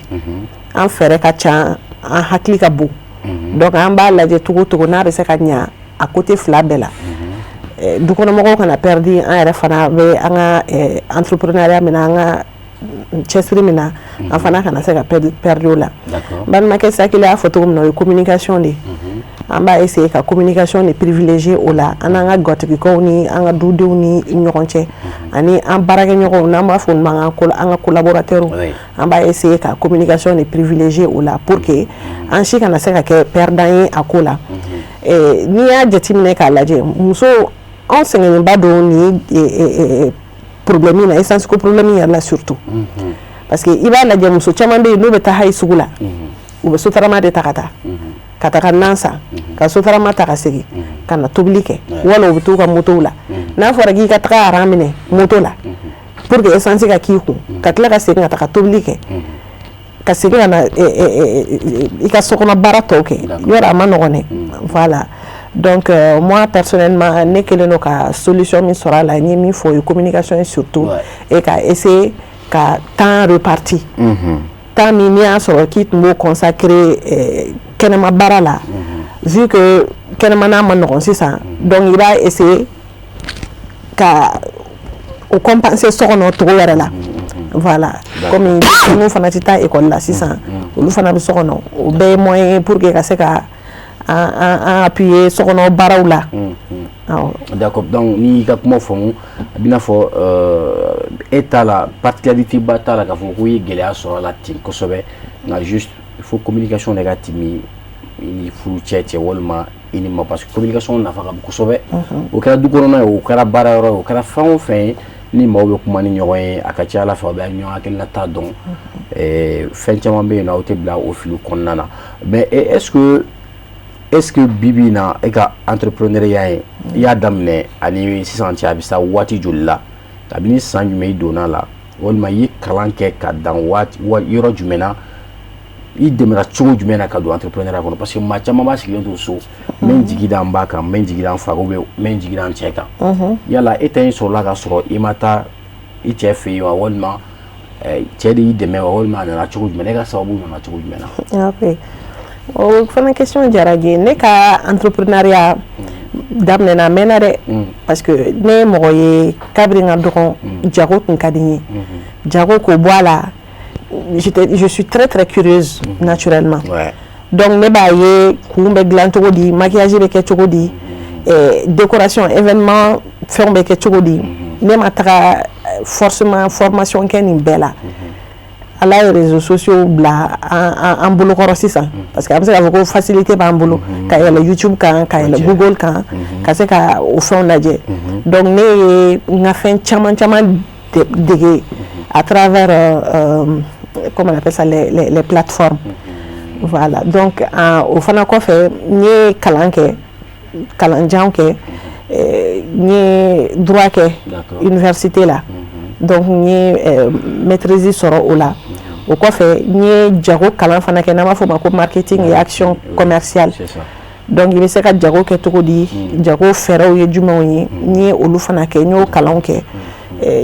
an fɛɛrɛ ka ca, an hakili ka bon, donc an b'a lajɛ cogo o cogo n'a bɛ se ka ɲa a côté fila bɛɛ la, dukɔnɔmɔgɔw kana perdu, an yɛrɛ fana bɛ an ka entrepreneuriat min na, an ka cɛsiri min na, an fana kana se ka perdu o la. N balimakɛ Sakile y'a fɔ cogo min na, o ye communication de ye. An b'a essayer ka communication de privilégier o la, an n'an ka gatigikaw ni an ka dudenw ni ɲɔgɔn cɛ, ani an baarakɛɲɔgɔnw, n'an b'a fɔ olu ma an ka collaborateurs. An b'a essayer ka communication de privilégier o la pour que an si kana se ka kɛ perdant ye a ko la. N'i y'a jateminɛ k'a lajɛ, muso anw sɛgɛnnenba don nin problème na, essence ko problème yɛrɛ la surtout, parce que i b'a lajɛ, muso caman bɛ yen, n'u bɛ taa hali sugu la, u bɛ sotarama de ta ka taa ka taga nan san, ka sotarama ta ka segin ka na tobili kɛ, wala u bɛ t'u ka motow la. N'a fɔra k'i ka taga rang minɛ moto la pour que essence ka k'i kun, ka tila ka segin ka taga tobili kɛ, ka segin ka na i ka sokɔnɔ baara tɔw kɛ, yɔrɔ a ma nɔgɔn dɛ. Voilà, donc moi personnellement, ne kɛlen don ka solution min sɔrɔ a la, n ye min fɔ, o ye communication ye surtout, et ka essayer ka temps repartir. Temps min n'i y'a sɔrɔ k'i tun b'o consacrer kɛnɛma baara la, vu que kɛnɛma n'a ma nɔgɔn sisan, donc i b'a essayer ka o compenser so kɔnɔ cogo wɛrɛ la. Voilà, comme denmisɛnninw fana tɛ taa école la sisan, olu fana bɛ so kɔnɔ, o bɛɛ ye moyen ye pour que ka se ka an appuyer so kɔnɔ baaraw la. Awɔ. D'accord, donc n'i ka kuma faamu, a b'i n'a fɔ e t'a la, particularité ba t'a la k'a fɔ ko i ye gɛlɛya sɔrɔ a la ten kosɛbɛ, nka juste il faut communication de ka tɛmɛ i ni furu cɛ walima i ni ma, parce que communication nafa ka bon kosɛbɛ. O kɛra du kɔnɔna ye, o kɛra baara yɔrɔ ye, o kɛra fɛn o fɛn ye, ni maaw bɛ kuma ni ɲɔgɔn ye, a ka ca Ala fɛ aw bɛ ɲɔgɔn hakilinata dɔn. Fɛn caman bɛ yen nɔ, aw tɛ bila o fili kɔnɔna na. Mais est-ce que bi bi in na, e ka entrepreneuriat ye, i y'a daminɛ ani sisan cɛ, a bɛ sa waati joli la? Kabini san jumɛn i donna la, walima i ye kalan kɛ ka dan waati yɔrɔ jumɛn na? I dɛmɛra cogo jumɛn na ka don entrepreneuriat kɔnɔ? Parce que maa caman b'a sigilen to so, n bɛ n jigi da n ba kan, n bɛ n jigi da n fa kan, n bɛ n jigi da n cɛ kan. Yala e ta in sɔrɔla ka sɔrɔ i ma taa i cɛ fɛ yen wa, walima cɛ de y'i dɛmɛ wa, walima a nana cogo jumɛn? E ka sababu nana cogo jumɛn na? Ok, o fana question diyara n ye. Ne ka entrepreneuriat daminɛna, a mɛnna dɛ, parce que ne ye mɔgɔ ye, kabini n ka dɔgɔn, jago tun ka di n ye. Jago k'o bɔ a la, je suis très très curieuse naturellement. Donc ne b'a ye kun bɛ dilan cogo di, maquillage bɛ kɛ cogo di, décoration événement fɛnw bɛ kɛ cogo di. Ne ma taga forcément formation kɛ nin bɛɛ la. Ala ye réseaux sociaux bila an bolokɔrɔ sisan, parce que a bɛ se k'a fɔ ko facilité b'an bolo ka yɛlɛ YouTube kan, ka yɛlɛ Google kan, ka se ka o fɛnw lajɛ. Donc ne ye n ka fɛn caman caman dege à travers comment on appelle ça, les plateformes. Voilà. Donc o fana kɔfɛ, n ye kalan kɛ, kalanjan kɛ, n ye droit kɛ université la. Donc n ye maîtrise sɔrɔ o la. O kɔfɛ, n ye jago kalan fana kɛ, n'an b'a fɔ o ma ko marketing et action commerciale. Donc i bɛ se ka jago kɛ cogo di, jago fɛɛrɛw ye jumɛnw ye, n ye olu fana kɛ, n y'o kalanw kɛ,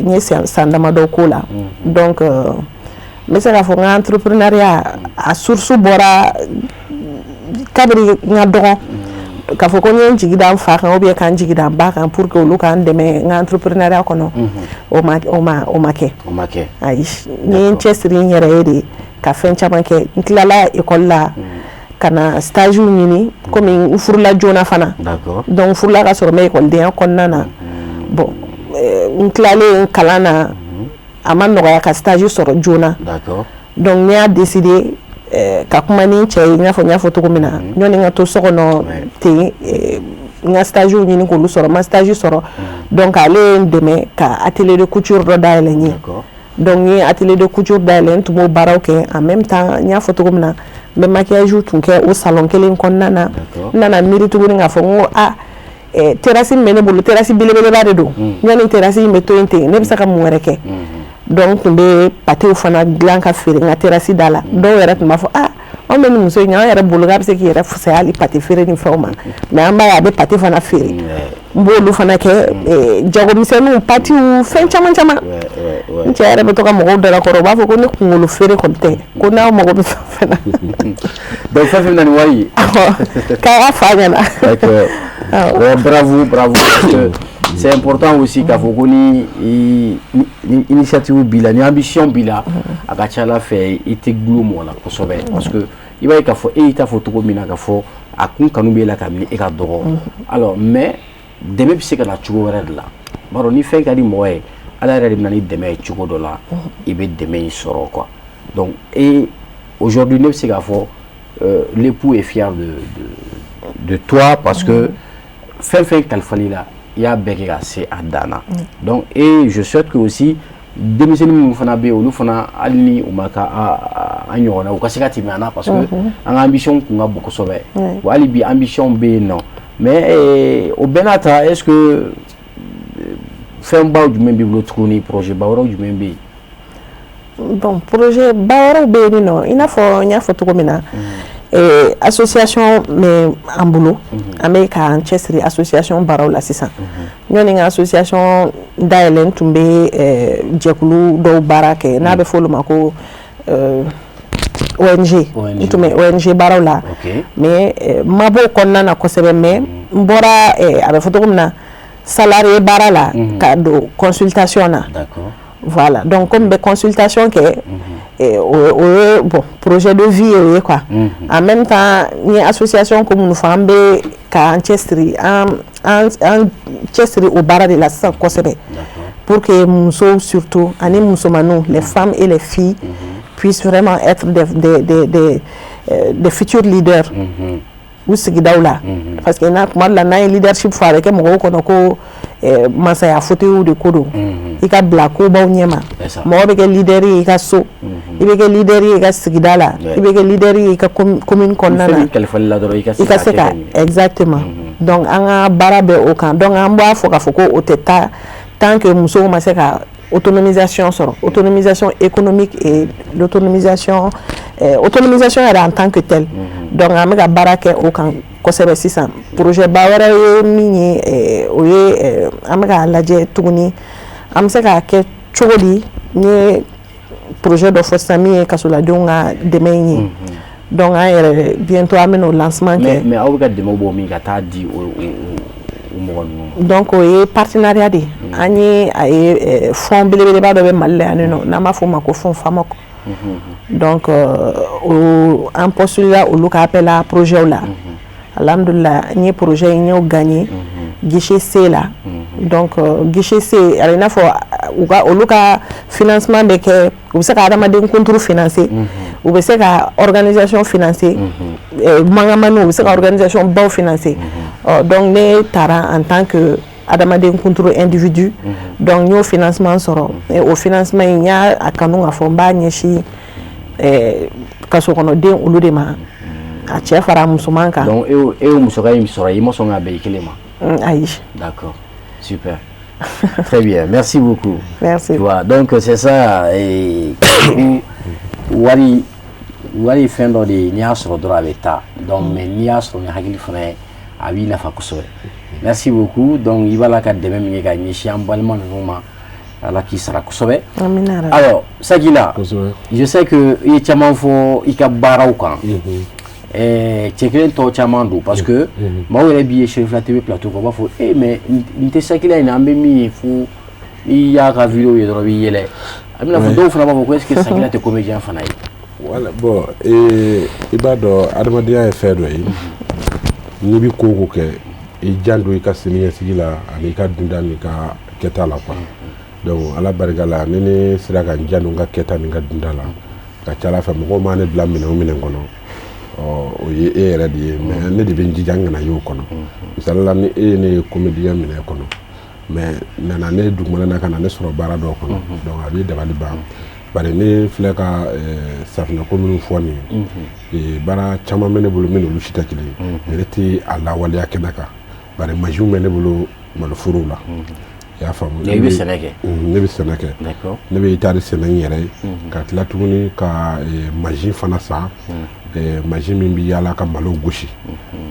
n ye san damadɔ k'o la. Donc n bɛ se k'a fɔ n ka entrepreneuriat a source bɔra kabini n ka dɔgɔ. K'a fɔ ko n ye n jigi da n fa kan ou bien k'an jigi da n ba kan pour que olu k'an dɛmɛ n ka entrepreneuriat kɔnɔ, o ma kɛ. O ma kɛ. Ayi, n ye n cɛsiri n yɛrɛ ye de ka fɛn caman kɛ. N tilala école la ka na stage ɲini, komi n furula joona fana. Donc n furula ka sɔrɔ n bɛ ekɔlidenya kɔnɔna na. Bon, n tilalen kalan na, a ma nɔgɔya ka stage sɔrɔ joona. Donc ne y'a décidé ka kuma ni n cɛ ye, i n'a fɔ n y'a fɔ cogo min na, ɲɔni n ka to so kɔnɔ ten, n ka stage ɲini k'olu sɔrɔ. N ma stage sɔrɔ, donc ale ye n dɛmɛ ka atelier de couture dɔ dayɛlɛ n ye. Donc n ye atelier de couture dayɛlɛ, n tun b'o baaraw kɛ. En même temps, n y'a fɔ cogo min na, n bɛ maquillage tun kɛ o salon kelen kɔnɔna na. N nana miiri tuguni k'a fɔ n ko a terrasse min bɛ ne bolo, terrasse belebeleba de don, ɲɔni terrasse in bɛ to yen ten, ne bɛ se ka mun wɛrɛ kɛ? Donc n tun bɛ pâtéw fana dilan ka feere n ka terrasse da la. Dɔw yɛrɛ tun b'a fɔ: ah, anw bɛ nin muso in, an yɛrɛ bolo k'a bɛ se k'i yɛrɛ fisaya hali pâté feere ni fɛnw ma, mais an b'a ye a bɛ pâté fana feere. N b'olu fana kɛ, jagomisɛnninw, pâtéw, fɛn caman caman. N cɛ yɛrɛ bɛ to ka mɔgɔw dalakɔrɔ, u b'a fɔ ko ne kunkolo feere kɔni tɛ, ko n'aw mago bɛ fɛn fɛn na. Donc fɛn fɛn na ni wari ye. K'a fa ɲɛna. D'accord. Ouais, bravo, bravo, parce que c'est important aussi k'a fɔ ko ni initiative b'i la, ni ambition b'i la, a ka ca Ala fɛ i tɛ gulon mɔgɔ la kosɛbɛ, parce que i b'a ye k'a fɔ e y'i ta fɔ cogo min na, k'a fɔ a kun kanu b'e la kabini e ka dɔgɔ. Alors, mais dɛmɛ bɛ se ka na cogo wɛrɛ de la. B'a dɔn, ni fɛn ka di mɔgɔ ye, Ala yɛrɛ de bɛ na ni dɛmɛ ye cogo dɔ la, i bɛ dɛmɛ in sɔrɔ quoi. Donc et aujourd'hui, ne bɛ se k'a fɔ l'époux est fier de toi, parce que fɛn fɛn kalifali la, i y'a bɛɛ kɛ ka se a dan na. Donc et je souhaite que aussi denmisɛnnin minnu fana bɛ yen, olu fana, hali ni u ma ka an ɲɔgɔnna, u ka se ka tɛmɛ an na, parce que an ka ambition kun ka bon kosɛbɛ. Wa hali bi ambition bɛ yen nɔ, mais o bɛɛ n'a ta, est ce que fɛnbaw jumɛn b'i bolo tuguni, projet ba wɛrɛw jumɛn bɛ yen? Bon, projet ba wɛrɛw bɛ yen nɔ, i n'a fɔ n y'a fɔ cogo min na, association bɛ an bolo, an bɛ k'an cɛsiri association baaraw la sisan. Ɲɔni n ka association dayɛlɛ, n tun bɛ jɛkulu dɔw baara kɛ, n'a bɛ fɔ olu ma ko ONG. N tun bɛ ONG baaraw la, mais ma b'o kɔnɔna na kosɛbɛ, mais n bɔra, a bɛ fɔ cogo min na, salarié baara la ka don consultation na. Voilà, donc comme bɛ consultation kɛ, o ye, bon, projet de vie ye o ye quoi. En même temps, n ye association ko minnu fɔ, an bɛ k'an cɛsiri, an cɛsiri o baara de la sisan kosɛbɛ, pour que musow surtout ani musomaninw, les femmes et les filles, puissent vraiment être des futurs leaders u sigidaw la, parce que n'a kuma dɔ la, n'an ye leadership fɔ, a bɛ kɛ mɔgɔw kɔnɔ ko masaya fauteuil de ko don, i ka bila kobaw ɲɛma. Mɔgɔ bɛ kɛ leader ye i ka so, i bɛ kɛ leader ye i ka sigida la, i bɛ kɛ leader ye i ka commune kɔnɔna na. I ka se ka, exactement. Donc an ka baara bɛ o kan. Donc an b'a fɔ k'a fɔ ko o tɛ taa tant que musow ma se ka autonomisation sɔrɔ, autonomisation économique et l'autonomisation, autonomisation yɛrɛ en tant que telle. Donc an bɛ ka baara kɛ o kan kosɛbɛ sisan. Projet ba wɛrɛ ye min ye, o ye an bɛ k'a lajɛ tuguni an bɛ se k'a kɛ cogo di. N ye projet dɔ fɔ sisan min ye kasoladenw ka dɛmɛ ye. Donc an yɛrɛ, bientôt an bɛ n'o lancement kɛ. Mais aw bɛ ka dɛmɛ bɔ min ka taa di o mɔgɔ ninnu? Donc o ye partenariat de ye. An ye a ye, fonds belebeleba dɔ bɛ Mali la yan nɔ, n'an b'a fɔ o ma ko fonds FAMOC. Donc o, an postulera olu ka appel à projet la. Alhamdulillah, n ye projet in, n y'o gagné guichet C la. Donc guichet C, a bɛ i n'a fɔ u ka, olu ka financement bɛ kɛ, u bɛ se ka adamaden kunturu financer, u bɛ se ka organisation financer mangamaniw, u bɛ se ka organisation baw financer. Ɔ donc ne taara en tant que adamaden kunturu, individu. Donc n y'o financement sɔrɔ. O financement in, n y'a kanu k'a fɔ n b'a ɲɛsin kasokɔnɔden olu de ma, a cɛ fara musoman kan. Donc e y'o musaka in sɔrɔ, i ma sɔn k'a bɛn i kelen ma? Ayi. D'accord, super, très bien, merci beaucoup. Merci. Tu vois, donc c'est ça. Et wari ye fɛn dɔ de ye, n'i y'a sɔrɔ dɔrɔn a bɛ taa. Donc mais n'i y'a sɔrɔ ni hakili fana ye, a b'i nafa kosɛbɛ. Merci beaucoup. Donc i b'a la ka dɛmɛ min kɛ ka ɲɛsin an balima ninnu ma, Ala k'i sara kosɛbɛ. Amina. Alors Sakila, je sais que i ye caman fɔ i ka baaraw kan. Cɛ kelen tɔ caman don, parce que maaw yɛrɛ b'i ye Cherifila TV plateau kan, u b'a fɔ e mais nin tɛ Sakila in na, an bɛ min ye fo n'i y'a ka vidéo ye dɔrɔn i b'i yɛlɛ. A bɛna fɔ dɔw fana b'a fɔ ko est ce que Sakila tɛ comédien fana ye? Wala, bon, i b'a dɔn, adamadenya ye fɛn dɔ ye, n'i bɛ ko o ko kɛ, i janto i ka siniɲɛsigi la ani i ka dunda n'i ka kɛta la quoi. Donc Ala barika la, ni ne sera ka n janto n ka kɛta ni n ka dunda la, ka ca Ala fɛ, mɔgɔw ma ne bila minɛn o minɛn kɔnɔ, ɔ o ye e yɛrɛ de ye, mais ne de bɛ n jija n kana y'o kɔnɔ. Misali la, ni e ye ne ye comédien minɛ kɔnɔ, mais nana ne dugumana na ka na ne sɔrɔ baara dɔw kɔnɔ, donc a b'i dabali ban. Bari ne filɛ ka safunɛko minnu fɔ nin ye, baara caman bɛ ne bolo min n'olu si tɛ kelen ye, mais ne tɛ a lawaleya kɛnɛ kan, bari masiw bɛ ne bolo maloforow la, i y'a faamu. I bɛ sɛnɛ kɛ? Ne bɛ sɛnɛ kɛ. Ne bɛ hectare sɛnɛ n yɛrɛ ye, ka tila tuguni ka machine fana san, machine min bɛ yaala ka malo gosi.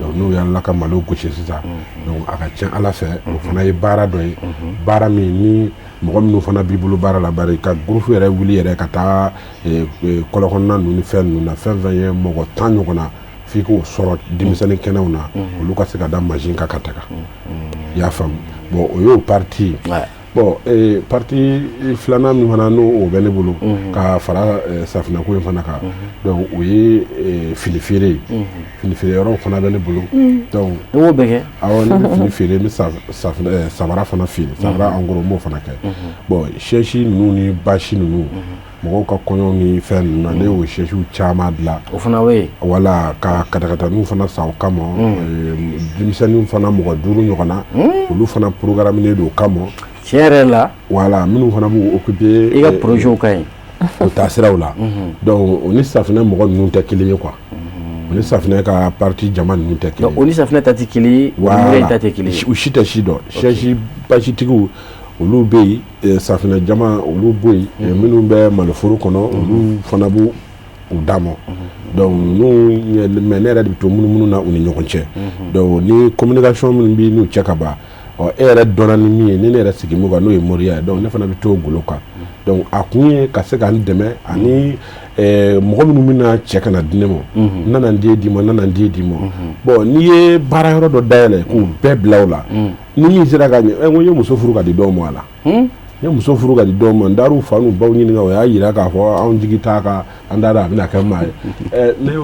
Donc n'o yaalala ka malo gosi sisan, donc a ka ca Ala fɛ, o fana ye baara dɔ ye, baara min ni mɔgɔ minnu fana b'i bolo baara la. Bari ka groupe yɛrɛ wuli yɛrɛ ka taa kɔlɔkɔnɔna ninnu ni fɛn ninnu na, fɛn fɛn ye mɔgɔ 10 ɲɔgɔn na, f'i k'o sɔrɔ denmisɛnnin kɛnɛw na, olu ka se ka da machine kan ka taga, i y'a faamu. Bon, o y'o partie ye. Bon, partie filanan min fana n'o o bɛ ne bolo ka fara safunɛko in fana kan, donc o ye fini feere ye. Fini feere yɔrɔw fana bɛ ne bolo, donc I b'o bɛɛ kɛ? Awɔ, ne bɛ fini feere, n bɛ safunɛ, samara fana feere, samara en gros, n b'o fana kɛ. Bon, chaise ninnu ni bâche ninnu, mɔgɔw ka kɔɲɔw ni fɛn ninnu na, ne y'o chaise caman dilan. O fana bɛ yen? Wala, ka katakataninw fana san o kama. Denmisɛnninw fana, mɔgɔ 5 ɲɔgɔn na, olu fana programme don o kama. Tiɲɛ yɛrɛ la. Wala, minnu fana b'u occuper. I ka projet ka ɲi. O taasiraw la. Donc o ni safunɛ mɔgɔ ninnu tɛ kelen ye quoi, o ni safunɛ ka partie jama ninnu tɛ kelen ye. O ni safunɛ ta tɛ kelen ye, o ni ta tɛ kelen ye. U si tɛ si dɔn. Chaise bâchetigiw olu bɛ yen, safunɛ jama olu bɛ yen, minnu bɛ maloforo kɔnɔ, olu fana b'u u d'a ma. Donc ninnu, mais ne yɛrɛ de bɛ to munumunu na u ni ɲɔgɔn cɛ. Donc ni communication minnu b'i n'u cɛ ka ban. Ɔ, e yɛrɛ dɔnna ni min ye, ni ne yɛrɛ sigi min kan, n'o ye moriya ye, donc ne fana bɛ t'o golo kan. Donc a kun ye ka se ka n dɛmɛ ani mɔgɔ minnu bɛna cɛ ka na di ne ma, n nana n den d'i ma, n nana n den d'i ma. Bon, n'i ye baara yɔrɔ dɔ dayɛlɛ k'u bɛɛ bila o la, ni min sera ka ɲɛ, n ko n ye muso furu ka di dɔw ma a la. N ye muso furu ka di dɔw ma, n taar'u fa n'u baw ɲininka, o y'a yira k'a fɔ anw jigi t'a kan, an t'a dɔn a bɛna kɛ maa ye.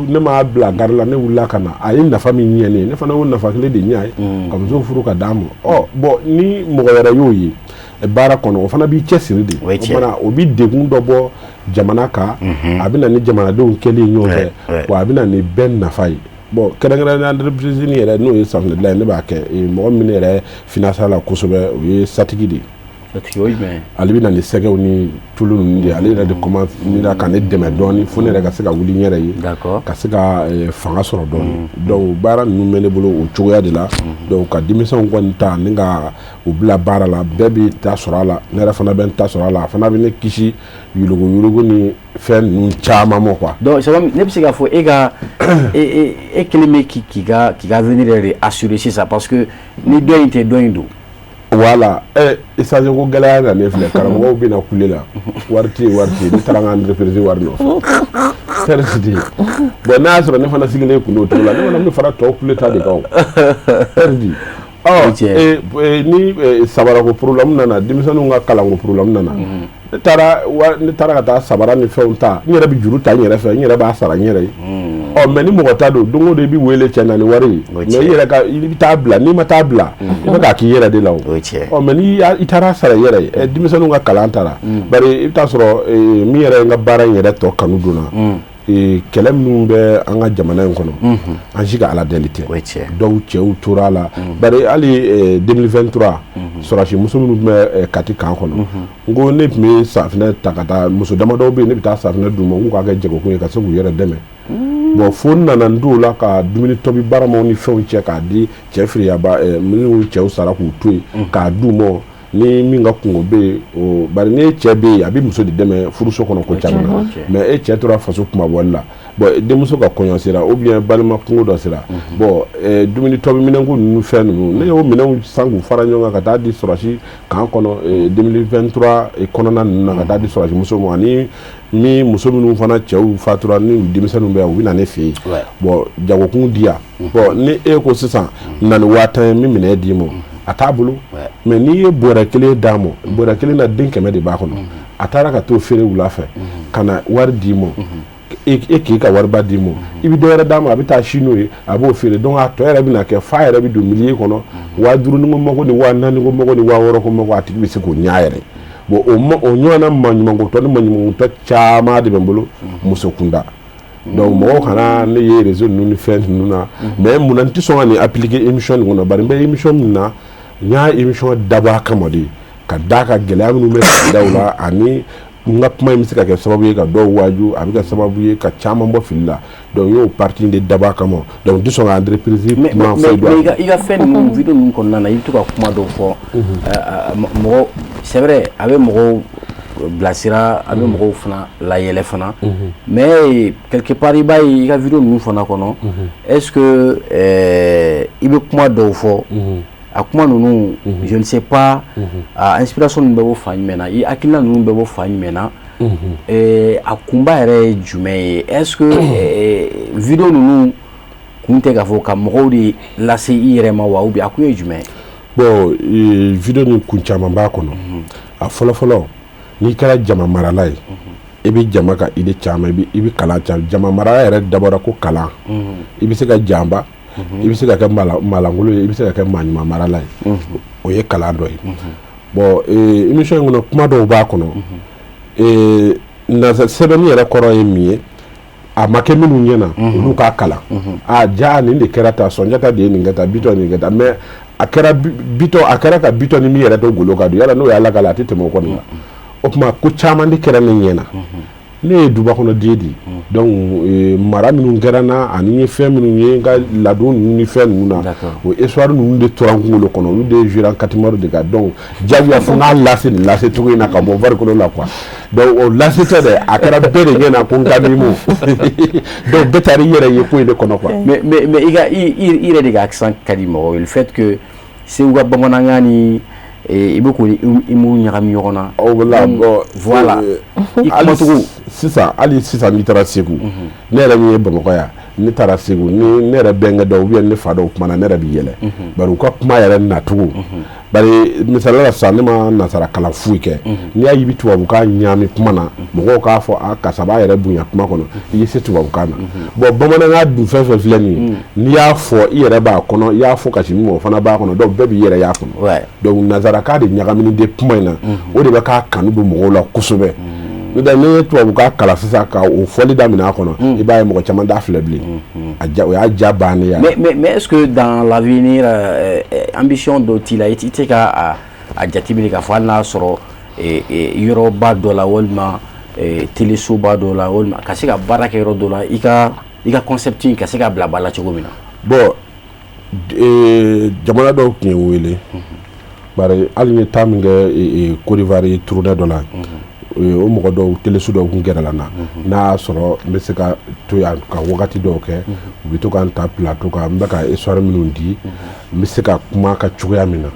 Ne m'a bila gari la, ne wulila ka na, a ye nafa min ɲɛ ne ye, ne fana y'o nafa kelen de ɲɛ a ye ka muso furu ka d'a ma. Ɔ bon, ni mɔgɔ wɛrɛ y'o ye baara kɔnɔ, o fana b'i cɛsiri de. O kumana o bɛ degun dɔ bɔ jamana kan, a bɛ na ni jamanadenw kɛli ye ɲɔgɔn fɛ, wa a bɛ na ni bɛɛ nafa ye. Bon, kɛrɛnkɛrɛnnenya entreprise nin yɛrɛ, n'o ye safunɛ dilan ye, ne b'a kɛ, mɔgɔ min yɛrɛ finance la kosɛbɛ, o ye Satigi de ye. Ale bɛ na ni sɛgɛw ni tulu ninnu de ye. Ale yɛrɛ de commence ka ne dɛmɛ dɔɔni fo ne yɛrɛ ka se ka wuli n yɛrɛ ye, ka se ka fanga sɔrɔ dɔɔni. Donc baara ninnu bɛ ne bolo o cogoya de la. Donc ka denmisɛnw kɔni ta ni ka u bila baara la, bɛɛ b'i ta sɔrɔ a la, ne yɛrɛ fana bɛ n ta sɔrɔ a la, a fana bɛ ne kisi yurugu yurugu ni fɛn ninnu caman ma quoi. Donc ne bɛ se k'a fɔ e ka e kelen bɛ k'i ka avenir yɛrɛ de assurer sisan, parce que ni dɔ in tɛ, dɔ in don. Voilà, essence ko gɛlɛya na, ne filɛ, karamɔgɔw bɛna kule la, wari tɛ yen, wari tɛ yen, ne taara n ka entreprise wari nɔfɛ, tɛ yen. Bon, n'a y'a sɔrɔ ne fana sigilen kun don o cogo la, ne fana bɛ fara tɔw kule ta de kan o, perdu. Ɔ, ni sabarako problème nana, denmisɛnninw ka kalanko problème nana, ne taara ka taa sabara ni fɛnw ta, n yɛrɛ bɛ juru ta n yɛrɛ fɛ, n yɛrɛ b'a sara n yɛrɛ ye. Ɔ, mais ni mɔgɔ ta don, don o don i bɛ wele cɛ na ni wari ye, mais i yɛrɛ ka i bɛ taa bila, n'i ma taa bila, i bɛ k'a k'i yɛrɛ de la o. Ɔ, mais ni i taara sara i yɛrɛ ye, denmisɛnninw ka kalan taara, bari i bɛ taa sɔrɔ min yɛrɛ ye n ka baara in yɛrɛ tɔ kanu donna, kɛlɛ minnu bɛ an ka jamana in kɔnɔ, an si ka ala deli tɛ, dɔw cɛw tora a la, bari hali 2023 sɔrɔdasi muso minnu tun bɛ Kati camp kɔnɔ, n ko ne tun bɛ safinɛ ta ka taa, muso damadɔw bɛ yen, ne bɛ taa safinɛ d'u ma, k'u k'a kɛ jagokun ye ka se k'u yɛrɛ dɛmɛ. Bon, fo n nana n t'o la ka dumuni tobi baramaw ni fɛnw cɛ k'a di cɛ firiyaba minnu cɛw sara k'u to yen k'a d'u ma, ni min ka kungo bɛ yen o, bari ni cɛ bɛ yen, a bɛ muso de dɛmɛ furuso kɔnɔ ko caman na, mais e cɛ tora faso kumabɔli la, bon, denmuso ka kɔɲɔ sera ou bien balima kungo dɔ sera, bon, dumuni tobi minɛnko ninnu fɛn ninnu, ne y'o minɛnw san k'u fara ɲɔgɔn kan ka taa di sɔrɔdasi camp kɔnɔ 2023 kɔnɔna ninnu na, ka taa di sɔrɔdasi muso ma, ani ni muso minnu fana cɛw fatura ni u denmisɛnninw bɛ yan, u bɛ na ne fɛ yen, bon, jagokun di yan. Bon, ni e ko sisan na ni 50 000 ye, min minɛ d'i ma, a t'a bolo, mais n'i ye bɔrɛ kelen d'a ma, bɔrɛ kelen na den 100 de b'a kɔnɔ, a taara ka t'o feere wula fɛ ka na wari d'i ma, e k'i ka wariba d'i ma, i bɛ dɔ wɛrɛ d'a ma, a bɛ taa si n'o ye, a b'o feere. Donc a tɔ yɛrɛ bɛna kɛ f'a yɛrɛ bɛ don milieu kɔnɔ, 5000 ni ko mago ni 4000 ko mago ni 6000 ko mago, a tigi bɛ se k'o ɲɛ a yɛrɛ. Bon, o ɲɔgɔnna maɲumankotɔ ni maɲumankotɔ caman de bɛ n bolo muso kunda. Donc mɔgɔw kana ne ye réseau ninnu ni fɛn ninnu na, mais munna n tɛ sɔn ka nin appliquer émission nin kɔnɔ? Bari n bɛ émission min na, n y'a émission dabɔ a kama de ka d'a ka gɛlɛya minnu bɛ sigidaw la, ani n ka kuma in bɛ se ka kɛ sababu ye ka dɔw waaju, a bɛ kɛ sababu ye ka caman bɔ fili la. Donc n y'o partie de dabɔ a kama, donc n tɛ sɔn ka entreprise kuma foyi dɔn. Mais i ka fɛn ninnu, vidéo ninnu kɔnɔna na, i bɛ to ka kuma dɔw fɔ mɔgɔ, c'est vrai, a bɛ mɔgɔw bilasira, a bɛ mɔgɔw fana layɛlɛ fana, mais quelque part i b'a ye i ka vidéo ninnu fana kɔnɔ, est-ce que i bɛ kuma dɔw fɔ, a kuma ninnu, je ne sais pas, a inspiration ninnu bɛ bɔ fan jumɛn na, i hakilina ninnu bɛ bɔ fan jumɛn na, a kunba yɛrɛ ye jumɛn ye? Est-ce que vidéo ninnu kun tɛ k'a fɔ ka mɔgɔw de lase i yɛrɛ ma wa, ou bien a kun ye jumɛn ye? Bon, vidéo nin kun caman b'a kɔnɔ. A fɔlɔ fɔlɔ, n'i kɛra jama marala ye, i bɛ jama ka idée caman, i bɛ kalan caman. Jama marala yɛrɛ dabɔra ko kalan, i bɛ se ka janba, i bɛ se ka kɛ maalankolon ye, i bɛ se ka kɛ maa ɲuman marala ye, o ye kalan dɔ ye. Bon, émission in kɔnɔ, kuma dɔw b'a kɔnɔ, sɛbɛnni yɛrɛ kɔrɔ ye min ye, a ma kɛ minnu ɲɛna, olu k'a kalan. A ja nin de kɛra tan, Sɔnjata de ye nin kɛ tan, Bitɔn nin kɛ tan, mais a kɛra Bitɔn, a kɛra ka Bitɔn ni min yɛrɛ to golo kan don, yala n'o ye Ala ka la, a tɛ tɛmɛ o kɔni kan. O tuma ko caman de kɛra ne ɲɛna, ne ye duba kɔnɔ den de ye, donc mara minnu kɛra n na, ani n ye fɛn minnu ye n ka ladon ninnu ni fɛn ninnu na, o histoire ninnu de tora n kunkolo kɔnɔ, olu de joué Katimaru de kan. Donc diyagoya fo n k'a lase nin lase cogo in na ka bɔ farikolo la quoi. Donc o lase tɛ dɛ, a kɛra bɛɛ de ɲɛna ko n ka min ma, donc bɛɛ taara i yɛrɛ ye ko in de kɔnɔ quoi. Mais i ka i yɛrɛ de ka accent ka di mɔgɔw ye, le fait que Segu ka bamanankan ni i bɛ k'o ni humour ɲagami ɲɔgɔn na. Oh voilà, bon, voilà, i kumacogo. Sisan, hali sisan n'i taara Segu, ne yɛrɛ min ye Bamakɔ yan, ne taara Segu ni ne yɛrɛ bɛnkɛ dɔw ou bien ne fa dɔw kumana, ne yɛrɛ bɛ yɛlɛ, bari u ka kuma yɛrɛ nacogo. Bari misaliya la sisan, ne ma nansara kalan foyi kɛ. N'i y'a ye i bɛ tubabukan ɲaami kuma na, mɔgɔw k'a fɔ a karisa b'a yɛrɛ bonya kuma kɔnɔ, i ye se tubabukan na. Bon, bamanankan dun fɛn fɛn filɛ nin ye, n'i y'a fɔ i yɛrɛ b'a kɔnɔ, i y'a fɔ kasi min ma, o fana b'a kɔnɔ, donc bɛɛ b'i yɛrɛ y'a kɔnɔ. Donc nansarakan de ɲagaminen tɛ kuma in na, o de bɛ k'a kanu don mɔgɔw la kosɛbɛ. N'o tɛ, n'i ye tubabukan kalan sisan ka o fɔli daminɛ a kɔnɔ, i b'a ye mɔgɔ caman t'a filɛ bilen. A ja, o y'a ja bannen ye. Mais est-ce que dans l'avenir, ambition dɔ t'i la, i tɛ ka a jateminɛ k'a fɔ hali n'a sɔrɔ yɔrɔba dɔ la, walima télésoba dɔ la, walima ka se ka baara kɛ yɔrɔ dɔ la, i ka concept in ka se ka bila ba la cogo min na? Bon, jamana dɔw tun ye n wele, bari hali n ye taa min kɛ Côte d'Ivoire tournée dɔ la, o mɔgɔ dɔw, téléso dɔw tun gɛrɛla n na, n'a y'a sɔrɔ n bɛ se ka to yan ka wagati dɔw kɛ, u bɛ to ka n ta plateau kan, n bɛ ka histoire minnu di, n bɛ se ka kuma ka cogoya min na.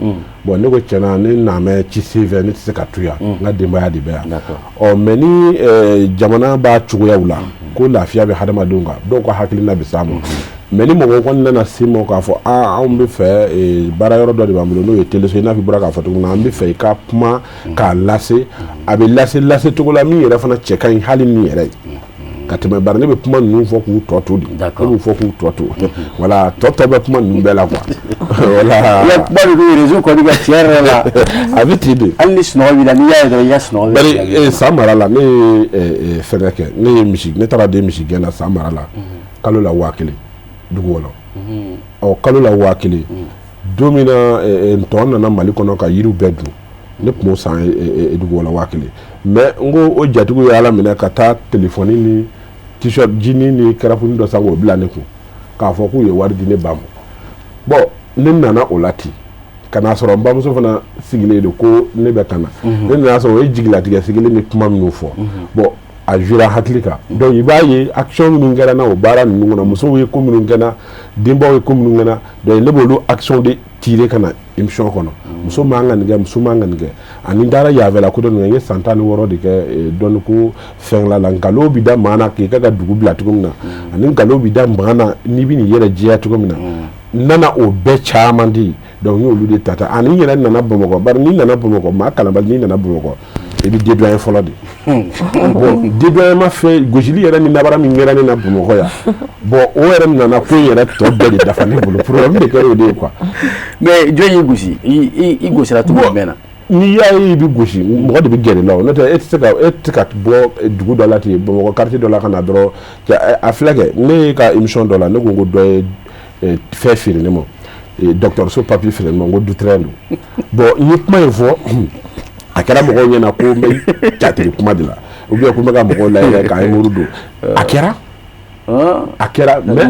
Bon, ne ko tiɲɛna, ne nanbɛ ci sen fɛ, ne tɛ se ka to yan, n ka denbaya de bɛ yan. Ɔ mais ni jamana b'a cogoyaw la ko lafiya bɛ hadamadenw kan, dɔw ka hakilina bɛ s'a ma. Mais ni mɔgɔ kɔni nana se ma k'a fɔ aa, anw bɛ fɛ, baara yɔrɔ dɔ de b'an bolo, n'o ye téléso ye, i n'a fɔ i bɔra k'a fɔ cogo min na, an bɛ fɛ i ka kuma k'a lase, a bɛ lase lase cogo la min yɛrɛ fana cɛ ka ɲi hali ni yɛrɛ ye ka tɛmɛ, bari ne bɛ kuma ninnu fɔ k'u tɔ to de, ne b'u fɔ k'u tɔ to, voilà, tɔ tɔ bɛ kuma ninnu bɛɛ la quoi, voilà. I ka kuma de don réseau kɔni ka tiɲɛ yɛrɛ la. A bɛ ten de. Hali ni sunɔgɔ b'i la, n'i y'a ye dɔrɔn i ka sunɔgɔ bɛ. Bari san mara la, ne ye fɛngɛ kɛ, ne ye misi, ne taara den misi gɛn na san mara la, kalo la 1000 dugu kɔnɔ. Ɔ, kalo la 1000, don min na ntɔn nana Mali kɔnɔ ka yiriw bɛɛ dun, ne tun b'o san dugu kɔnɔ 1000. Mais n ko o jatigiw ye Ala minɛ ka taa telefɔni ni t-shirt jini ni kɛrɛfuni dɔ san k'o bila ne kun, k'a fɔ k'u ye wari di ne ba ma. Bon, ne nana o la ten ka n'a sɔrɔ n bamuso fana sigilen don ko ne bɛ ka na. Ne nana sɔrɔ o ye jigilatigɛ sigilen ni kuma minnu fɔ, bon, a jouera hakili kan. Donc i b'a ye action minnu kɛra n na o baara ninnu kɔnɔ, musow ye ko minnu kɛ n na, denbaw ye ko minnu kɛ n na, donc ne b'olu action de tirer ka na émission kɔnɔ. Muso man ka nin kɛ, muso man ka nin kɛ. Ani n taara yanfɛla ko dɔ nin kɛ, n ye san 16 de kɛ dɔnni ko fɛn la, nkalon bi da maa na k'i ka dugu bila cogo min na, ani nkalon bi da maa na n'i bɛ n'i yɛrɛ jɛya cogo min na, n nana o bɛɛ caman di. Donc n y'olu de ta ta, ani n yɛrɛ nana Bamakɔ, bari n'i nana Bamakɔ, maa kalanbali, n'i nana Bamakɔ, i bɛ dédouaner fɔlɔ de. Bon, dédouanement ma fɛn gosili yɛrɛ ni nabara min kɛra ne na Bamakɔ yan, bon, o yɛrɛ nana ko in yɛrɛ tɔ bɛɛ de dafa ne bolo, problème de kɛra o de ye quoi. Mais jɔn y'i gosi? I gosira cogo jumɛn na? N'i y'a ye i bɛ gosi, mɔgɔ de bɛ gɛrɛ i la o, n'o tɛ e tɛ se ka bɔ dugu dɔ la ten, Bamakɔ quartier dɔ la ka na dɔrɔn. A filɛ kɛ, ne ka émission dɔ la, ne ko ko dɔ ye fɛn feere ne ma, dɔgɔtɔrɔso papier feere ne ma, n ko Dutɛrɛn don. Bon, n ye kuma in fɔ, a kɛra mɔgɔw ɲɛna ko n bɛ jatigi kuma de la, ou bien ko n bɛ ka mɔgɔw layɛlɛ k'an ye muru don. A kɛra mais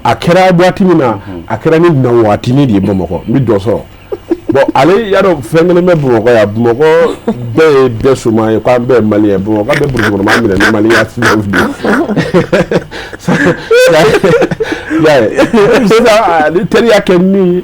a kɛra waati min na, a kɛra ni na waatinin de ye Bamakɔ, n bɛ dɔ sɔrɔ. Bon, ale y'a dɔn fɛn kelen bɛ Bamakɔ yan, Bamakɔ bɛɛ ye bɛɛ soma ye, k'an bɛɛ ye malien ye. Bamakɔ bɛɛ brousse kɔnɔ minɛ ni malien sisan bi, i y'a ye sisan, ale teriya kɛ min ye,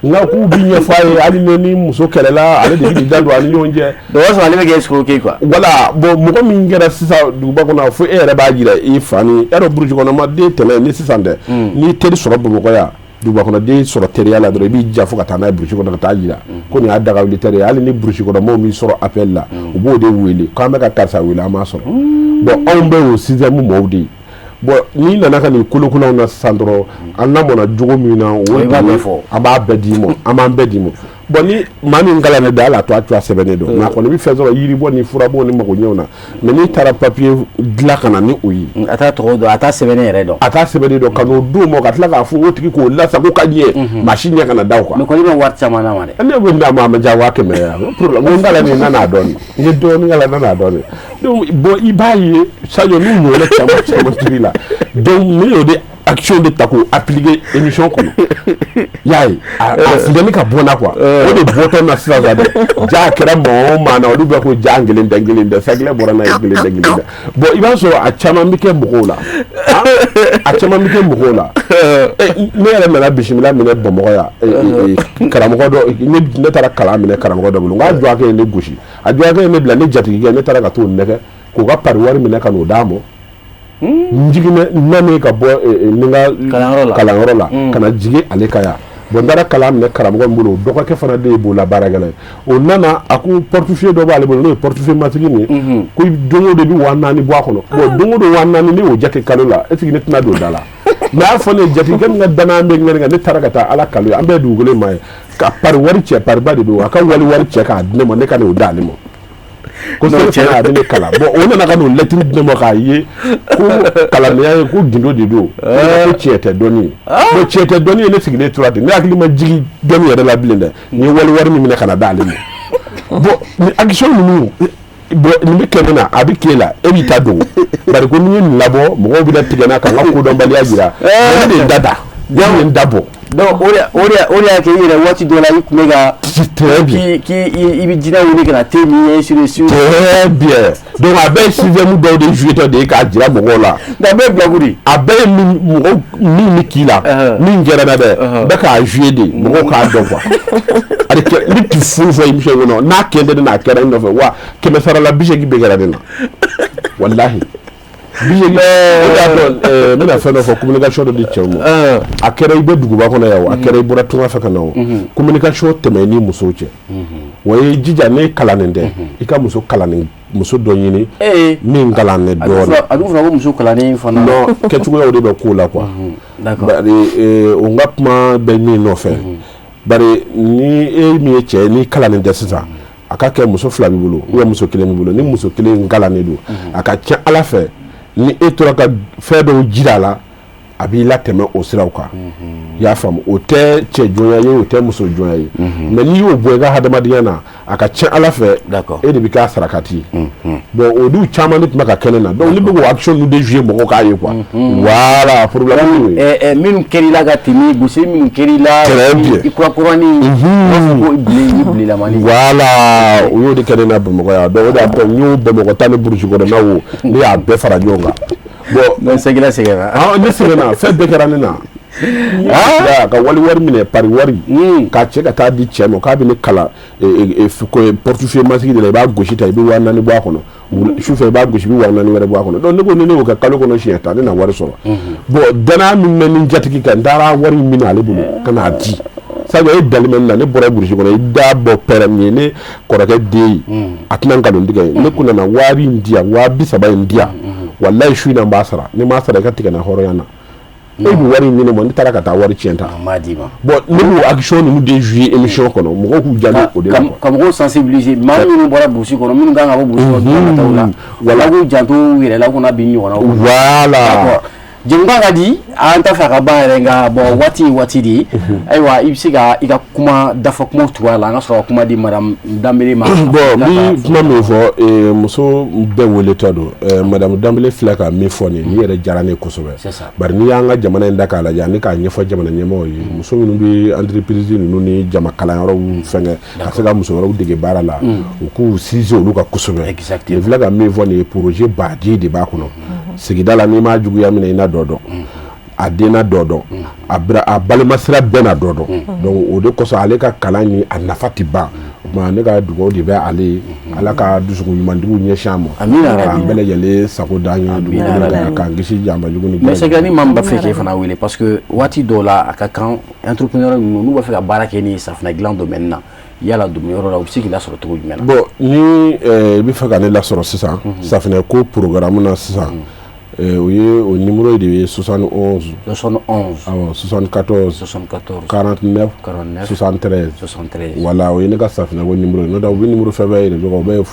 nka k'u bi ɲɛfɔ a ye, hali ni muso kɛlɛla, ale de b'i da don a ni ɲɔgɔn cɛ. O y'a sɔrɔ ale bɛ kɛ escroquer quoi. Voilà. Bon, mɔgɔ min kɛra sisan duguba kɔnɔ, fo e yɛrɛ b'a jira i fa ni y'a dɔn brousse kɔnɔ ma den tɛmɛ ni sisan tɛ. N'i teri sɔrɔ Bamakɔ yan, duguba kɔnɔ den sɔrɔ teriya la dɔrɔn, i b'i jija fo ka taa n'a ye brousse kɔnɔ ka taa jira ko nin y'a dagawuli teri ye. Hali ni brousse kɔnɔ mɔgɔw m'i sɔrɔ appel la, u b'o de wele k'an bɛ ka karisa wele, an m'a sɔrɔ. Bon, anw bɛ o système mɔgɔw de ye. Bon, n'i nana ka nin kolokolow na sisan dɔrɔn, an lamɔna jogo min na, o I b'a bɛɛ fɔ. An b'a bɛɛ d'i ma, an b'an bɛɛ d'i ma. Bon, ni maa min kalannen don, hali a to a to a sɛbɛnnen don, mais a kɔni bɛ fɛn sɔrɔ yiribɔ ni furabɔ ni magoɲɛw na. Mais n'i taara papier dilan ka na ni o ye, A t'a tɔgɔ dɔn, a t'a sɛbɛnnen yɛrɛ dɔn. A t'a sɛbɛnnen dɔn, ka n'o d'o ma, ka tila k'a fɔ o tigi k'o lasago ka ɲɛ, maa si ɲɛ kana da o kan. Mais kɔni bɛ wari caman d'a ma dɛ. Ne ko n'a ma, a ma diya 100 000 ye, problème ko n kalan nin nana dɔɔni, n ye dɔɔni kalan nana dɔɔni. Donc bon, i b'a ye Sadio n'u ɲɔgɔnna caman caman tigi la. Donc ne y'o de action de ta k'o appliquer émission kɔnɔ. I y'a ye, a funteni ka bɔ n na quoi. O de bɔtɔ na sisan sa dɛ, ja kɛra maa o maa na, olu bɛ ko ja n kelen tɛ, n kelen tɛ, Sakilɛ bɔra n'a ye, n kelen tɛ, n kelen tɛ. Bon, i b'a sɔrɔ a caman bɛ kɛ mɔgɔw la, a caman bɛ kɛ mɔgɔw la. Ne yɛrɛ nana bisimila minɛ Bamakɔ yan, karamɔgɔ dɔ, ne taara kalan minɛ karamɔgɔ dɔ bolo, n k'a dɔgɔkɛ ye ne gosi, a dɔgɔkɛ ye ne bila, ne jatigikɛ, ne taara ka t'o nɛgɛ k'o ka pari wari minɛ ka n'o d'a ma. N jiginna nanen ka bɔ n ka kalanyɔrɔ la ka na jigin ale ka yan. Bon, n taara kalan minɛ karamɔgɔ min bolo, o dɔgɔkɛ fana de ye bolola baarakɛla ye. O nana, a ko portefeuille dɔ b'ale bolo, n'o ye portefeuille matigi nin ye, ko don o don i bɛ 4000 bɔ a kɔnɔ. Bon, don o don 4000, ne y'o jate kalo la, est ce que ne tɛna don da la? Mais a y'a fɔ ne ye, jatigikɛ min ka danaya bɛ n kan, ne taara ka taa Ala kalo ye, an bɛɛ ye dugukolo maa ye, ka pari wari cɛ, pariba de don, a ka wali wari cɛ k'a di ne ma, ne ka n'o d'ale ma. Ko seli fana a bɛ ne kalan. Bon, o nana ka n'o lɛtiri di ne ma k'a ye ko kalandenya ye ko gindo de don, ko tiɲɛ tɛ dɔnni ye. Bon, tiɲɛ tɛ dɔnni ye, ne sigilen tora ten, ne hakili ma jigin dɔnni yɛrɛ la bilen dɛ, n ye wali wari min minɛ ka na d'ale ma. Bon, nin action ninnu, bon, nin bɛ kɛ ne na, a bɛ k'e la, e b'i ta dogo, bari ko n'i ye nin labɔ, mɔgɔw bɛna tigɛ n na ka n ka kodɔnbaliya jira. Ne de ye n da da, ne ye n da bɔ. Donc o de y'a kɛ i yɛrɛ waati dɔ la i tun bɛ ka très bien k'i i bɛ jinɛ wele ka na te min, ainsi de suite. Très bien. Donc a bɛɛ ye système dɔw de joué tɔ de ye k'a jira mɔgɔw la. Nka a bɛɛ ye blague de ye. A bɛɛ ye min mɔgɔw min bɛ k'i la, min kɛra n na dɛ, n bɛ k'a joué de mɔgɔw k'a dɔn quoi. A de kɛ ne ti foyi fɔ émission kɔnɔ n'a kɛ tɛ ne na, a kɛra n nɔfɛ wa 80% bɛɛ kɛra ne na, walahi. 80. O de y'a to n bɛna fɛn dɔ fɔ, communication dɔ di cɛw ma. A kɛra i bɛ duguba kɔnɔ yan o, a kɛra i bɔra tunga fɛ ka na o, communication tɛmɛ i ni musow cɛ. Wa i jija, ne kalannen tɛ, i ka muso kalannen, muso dɔ ɲini min kalannen dɔɔnin. A dun fɔra ko muso kalannen fana. Non, kɛcogoyaw de bɛ ko la quoi. Bari o n ka kuma bɛ min nɔfɛ, bari ni e min ye cɛ ye, n'i kalannen tɛ sisan, a ka kɛ muso fila b'i bolo ou bien muso kelen b'i bolo, ni muso kelen kalannen don, a ka ca Ala fɛ, ni e tora ka fɛn dɔw jira a la, a b'i latɛmɛ o siraw kan. I y'a faamu, o tɛ cɛ jɔnya ye, o tɛ muso jɔnya ye, mais n'i y'o bɔ i ka hadamadenya na, a ka ca Ala fɛ, e de bɛ k'a sarakati ye. Bon, olu caman de tun bɛ ka kɛ ne na, donc ne bɛ k'o action ninnu de jouer mɔgɔw k'a ye quoi. Voilà, problème y'o ye. Minnu kɛr'i la ka tɛmɛ, gosi minnu kɛr'i la, i kurakurani, u b'a fɔ ko i bilenlamani. Voilà, o y'o de kɛ ne na Bamakɔ yan. Donc o de y'a to n y'o Bamakɔ ta ni burusi kɔnɔnaw, ne y'a bɛɛ fara ɲɔgɔn kan. Bon, donc Sakila sɛgɛnna. Ah, ne sɛgɛnna, fɛn bɛɛ kɛra ne na. Ka wali wari minɛ, pari wari, k'a cɛ ka taa di cɛ ma k'a bɛ ne kalan portefeuille masigi de la, i b'a gosi ta, i bɛ 4000 bɔ a kɔnɔ, sufɛ i b'a gosi, i bɛ 4000 wɛrɛ bɔ a kɔnɔ. Donc ne ko ni ne y'o kɛ kalo kɔnɔ siɲɛ 10, ne na wari sɔrɔ. Bon, danaya min bɛ ni jatigi kan, n taara wari min minɛ ale bolo ka n'a di, sabu e dalen bɛ ne na, ne bɔra burusi kɔnɔ, i da bɔ pɛrɛn min ye, ne kɔrɔkɛ den ye, a tɛna nkalon tigɛ. Ne kun nana wari in di yan, 30.000 in di yan, walayi su in na n b'a sara, ni n m'a sara i ka tigɛ n na hɔrɔnya na. E bɛ wari in di ne ma, ne taara ka taa wari tiɲɛ ta. Bon, ne b'o action ninnu de jouer émission kɔnɔ, mɔgɔw k'u jaabi o de la. Ka mɔgɔw sensibiliser, maa minnu bɔra burusi kɔnɔ, minnu kan ka bɔ burusi kɔnɔ ka taa o la, wala k'u janto u yɛrɛ la, u kana bin ɲɔgɔn na. Voilà. Jɛmukan ka di, an t'a fɛ a ka ban yɛrɛ, nka bon, waati ye waati de ye. Ayiwa, i bɛ se ka i ka kuma dafa kumaw tugu a la, an ka sɔrɔ ka kuma di madame Danbele ma. Bon, n bɛ kuma min fɔ, muso bɛɛ weletɔ don. Madame Danbele filɛ ka min fɔ nin ye, nin yɛrɛ diyara ne ye kosɛbɛ. Bari n'i y'an ka jamana in da k'a lajɛ, ani k'a ɲɛfɔ jamana ɲɛmɔgɔw ye, muso minnu bɛ entreprise ninnu ni jama kalanyɔrɔw fɛnkɛ, ka se ka muso wɛrɛw dege baara la, u k'u sinsin olu kan kosɛbɛ. Nin filɛ ka min fɔ nin ye, projet baden de b'a kɔnɔ. Sigida la, n'i m'a juguya minɛ, i na dɔ dɔn a den na, dɔ dɔn a balima sira bɛɛ na dɔ dɔn. Donc o de kosɔn ale ka kalan ni a nafa tɛ ban. O tuma ne ka dugawu de bɛ ale ye, Ala ka dusukun ɲumantigiw ɲɛsin a ma, k'an bɛɛ lajɛlen sago d'an ye dugukolo kan, k'an kisi janfa jugu ni. Mais c'est ni maa min b'a fɛ k'e fana wele, parce que waati dɔw la a ka kan entrepreneur ninnu, n'u b'a fɛ ka baara kɛ ni safunɛ dilan domaine na, yala yɔrɔ la, u bɛ se k'i lasɔrɔ cogo jumɛn na? Bon, ni i bɛ fɛ ka ne lasɔrɔ sisan safunɛ ko programme na sisan, o ye o numéro de ye 71 71 awɔ, 74 74 49 49 73 73. Voilà, o ye ne ka safunɛ ko numéro ye. N'o tɛ u bɛ numéro fɛn fɛn yɛrɛ o bɛɛ ye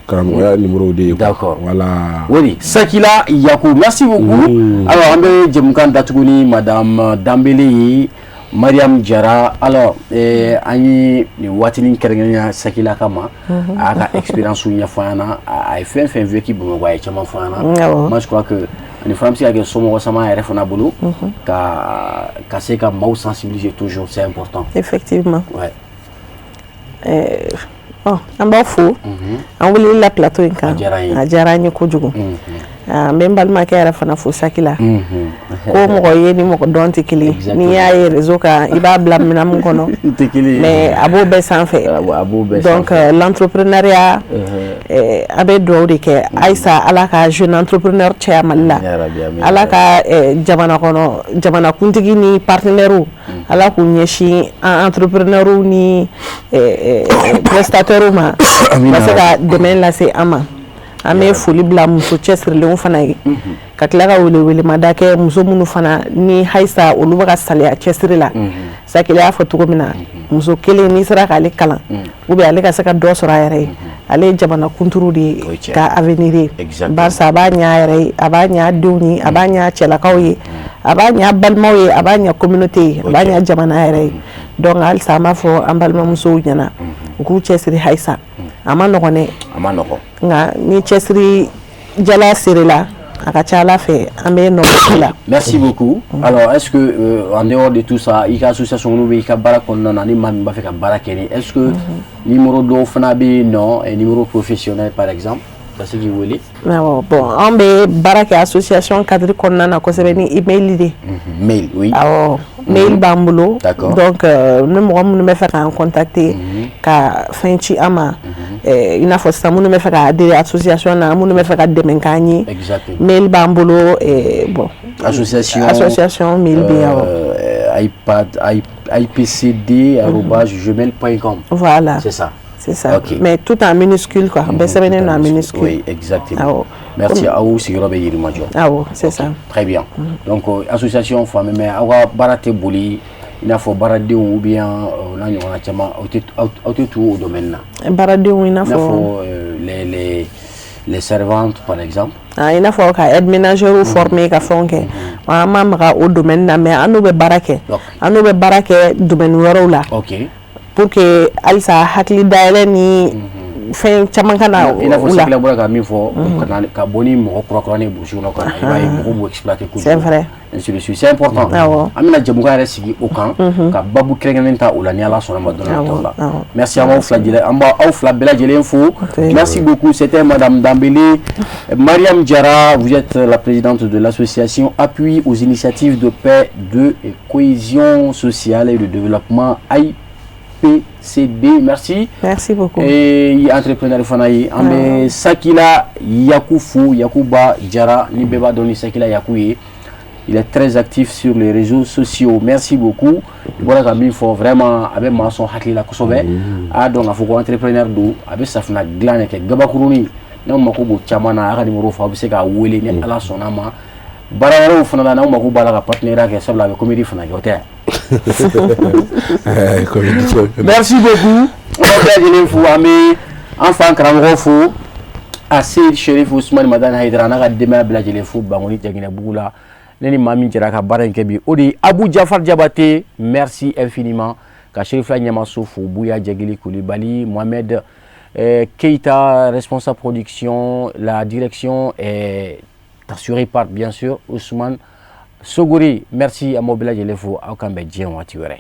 karamɔgɔya numéro de ye. D'accord. Voilà. Oui, Sakila Yaku, merci beaucoup. Alors an bɛ jɛmukan datugu ni madame Danbele ye, Mariam Jara. Alors an ye nin waatinin kɛrɛnkɛrɛnya Sakila kama, a y'a ka expérience ɲɛfɔ an ɲɛna, a ye fɛn fɛn vécu Bamakɔ, a ye caman fɔ an ɲɛna. Moi je crois que Ani fana bɛ se ka kɛ somɔgɔ sama yɛrɛ fana bolo ka se ka maaw sensibiliser toujours, c'est important. Effectivement. Ouais. An b'aw fo an weleli la plateau in kan. A diyara an ye. A diyara an ye kojugu. N bɛ n balimakɛ yɛrɛ fana fo Sakila. Ko mɔgɔ ye ni mɔgɔ dɔn tɛ kelen. N'i y'a ye réseau kan, i b'a bila minɛn min kɔnɔ, tɛ kelen ye. Mais a b'o bɛɛ sanfɛ. A b'o bɛɛ Donc sanfɛ. l'entrepreneuriat, a bɛ dugawu de kɛ halisa, Ala ka jeune entrepreneur caya Mali la. Ya Rabbi, amin. Ala ka jamana kɔnɔ jamanakuntigi ni partenaires, Ala k'u ɲɛsin an entrepreneurs ni prestataires ma, Amina. ka se ka dɛmɛ lase an ma. An bɛ foli bila muso cɛsirilenw fana ye, ka tila ka welewelemada kɛ muso minnu fana ni halisa olu bɛ ka saliya cɛsiri la. Sakila y'a fɔ cogo min na, muso kelen n'i sera k'ale kalan ou bien ale ka se ka dɔ sɔrɔ a yɛrɛ ye, ale ye jamana kunturu de O ye ye tiɲɛ. ka avenir ye. Barisa a b'a ɲɛ a yɛrɛ ye, a b'a ɲɛ a denw ye, a b'a ɲɛ a cɛlakaw ye, a b'a ɲɛ a balimaw ye, a b'a ɲɛ communauté ye, a b'a ɲɛ jamana yɛrɛ ye. Donc halisa an b'a fɔ an balimamusow ɲɛna, u k'u cɛsiri halisa. A ma nɔgɔn dɛ. A ma nɔgɔn. Nka ni cɛsiri jala serela, a ka ca Ala fɛ, an bɛ nɔ la. Merci beaucoup. Alors, est-ce que en dehors de tout ça, i ka association minnu bɛ i ka baara kɔnɔna na, ni maa min b'a fɛ ka baara kɛ ni, est-ce que numéro dɔw fana bɛ yen nɔ, un numéro professionnel par exemple, ka se k'i wele? Awɔ, bon, an bɛ baara kɛ association cadre kɔnɔna na kosɛbɛ ni email de. Mail, oui. Awɔ, mail b'an bolo. Donc ni mɔgɔ minnu bɛ fɛ k'an contacter, ka fɛn ci an ma, i n'a fɔ sisan minnu bɛ fɛ ka adhérer association na, minnu bɛ fɛ ka dɛmɛ k'an ye, mail b'an bolo, bon. Association. Association mail bɛ yen, awɔ. iPad ipcd@gmail.com. Voilà. C'est ça. C'est ça. Ok. Mais tout en minuscule quoi. Bɛɛ sɛbɛnnen don en minuscule. Oui, exactement. Awɔ. Merci. Aw sigiyɔrɔ bɛ Yirimajɔ. Awɔ, c'est ça. Très bien. Donc association faamu, mais aw ka baara tɛ boli i n'a fɔ baaradenw ou bien n'a ɲɔgɔnna caman, aw tɛ tugu o domaine na. Baaradenw i n'a I n'a fɔ? fɔ les servantes par exemple. Ah, i n'a fɔ ka aide ménagère former, ka fɛnw kɛ. An ma maga o domaine na, mais an n'u bɛ baara kɛ. An n'u bɛ baara kɛ domaine wɛrɛw la. Pour que halisa hakili dayɛlɛ ni fɛn caman ka na I n'a fɔ u la. Sakila bɔra ka min fɔ, ka na ka bɔ ni mɔgɔ kura kuranin ye brousse kɔnɔ ka na, i b'a ye mɔgɔw b'u exploiter kojugu. C'est vrai. Ainsi de suite. C'est important. An bɛna jɛmukan yɛrɛ sigi o kan, ka babu kɛrɛnkɛrɛnnen ta o la, ni Ala sɔnna ma don nataw la. Merci, an b'aw fila jɛlen, an b'aw fila bɛɛ lajɛlen fo. Merci beaucoup. C'était Madame Dambélé Mariam Diarra, vous êtes la présidente de l'association Appui aux initiatives de paix, de cohésion sociale et de développement, AIPCD. Merci. Merci beaucoup. Et entrepreneur fana ye. An bɛ Sakila Yaku fo, Yakuba Jara ni bɛɛ b'a dɔn ni Sakila Yaku ye. Il est très actif sur les réseaux sociaux. Merci beaucoup. I bɔra ka min fɔ, vraiment a bɛ maa sɔn hakili la kosɛbɛ. A y'a dɔn k'a fɔ ko entrepreneur don, a bɛ safunɛ dilan de kɛ, gabakurunin. N'aw mako b'o caman na, a ka numéro fɔ, aw bɛ se k'a wele ni Ala sɔnna ma. Baara wɛrɛw fana la, n'aw mako b'a la ka partenariat kɛ, sabula a bɛ comédie fana kɛ, o tɛ? Merci beaucoup. An b'aw bɛɛ lajɛlen fo, an bɛ an fa karamɔgɔ fo, Ase Sherif Usumani Madani Hayidara, n'a ka denbaya bɛɛ lajɛlen fo Bankoni Jaginɛbugu la. Ne ni maa min jɛra ka baara in kɛ bi, o de ye Abu Jafar Jabate. Merci infiniment. Ka Sherifila ɲɛmaso fo, Buya Jagili Kulibali, Mohamed Keita, responsable production. La direction est assurée par, bien sûr, Ousmane Sogori. Merci à m'aw bɛɛ lajɛlen fo, aw kan bɛn diɲɛ waati wɛrɛ.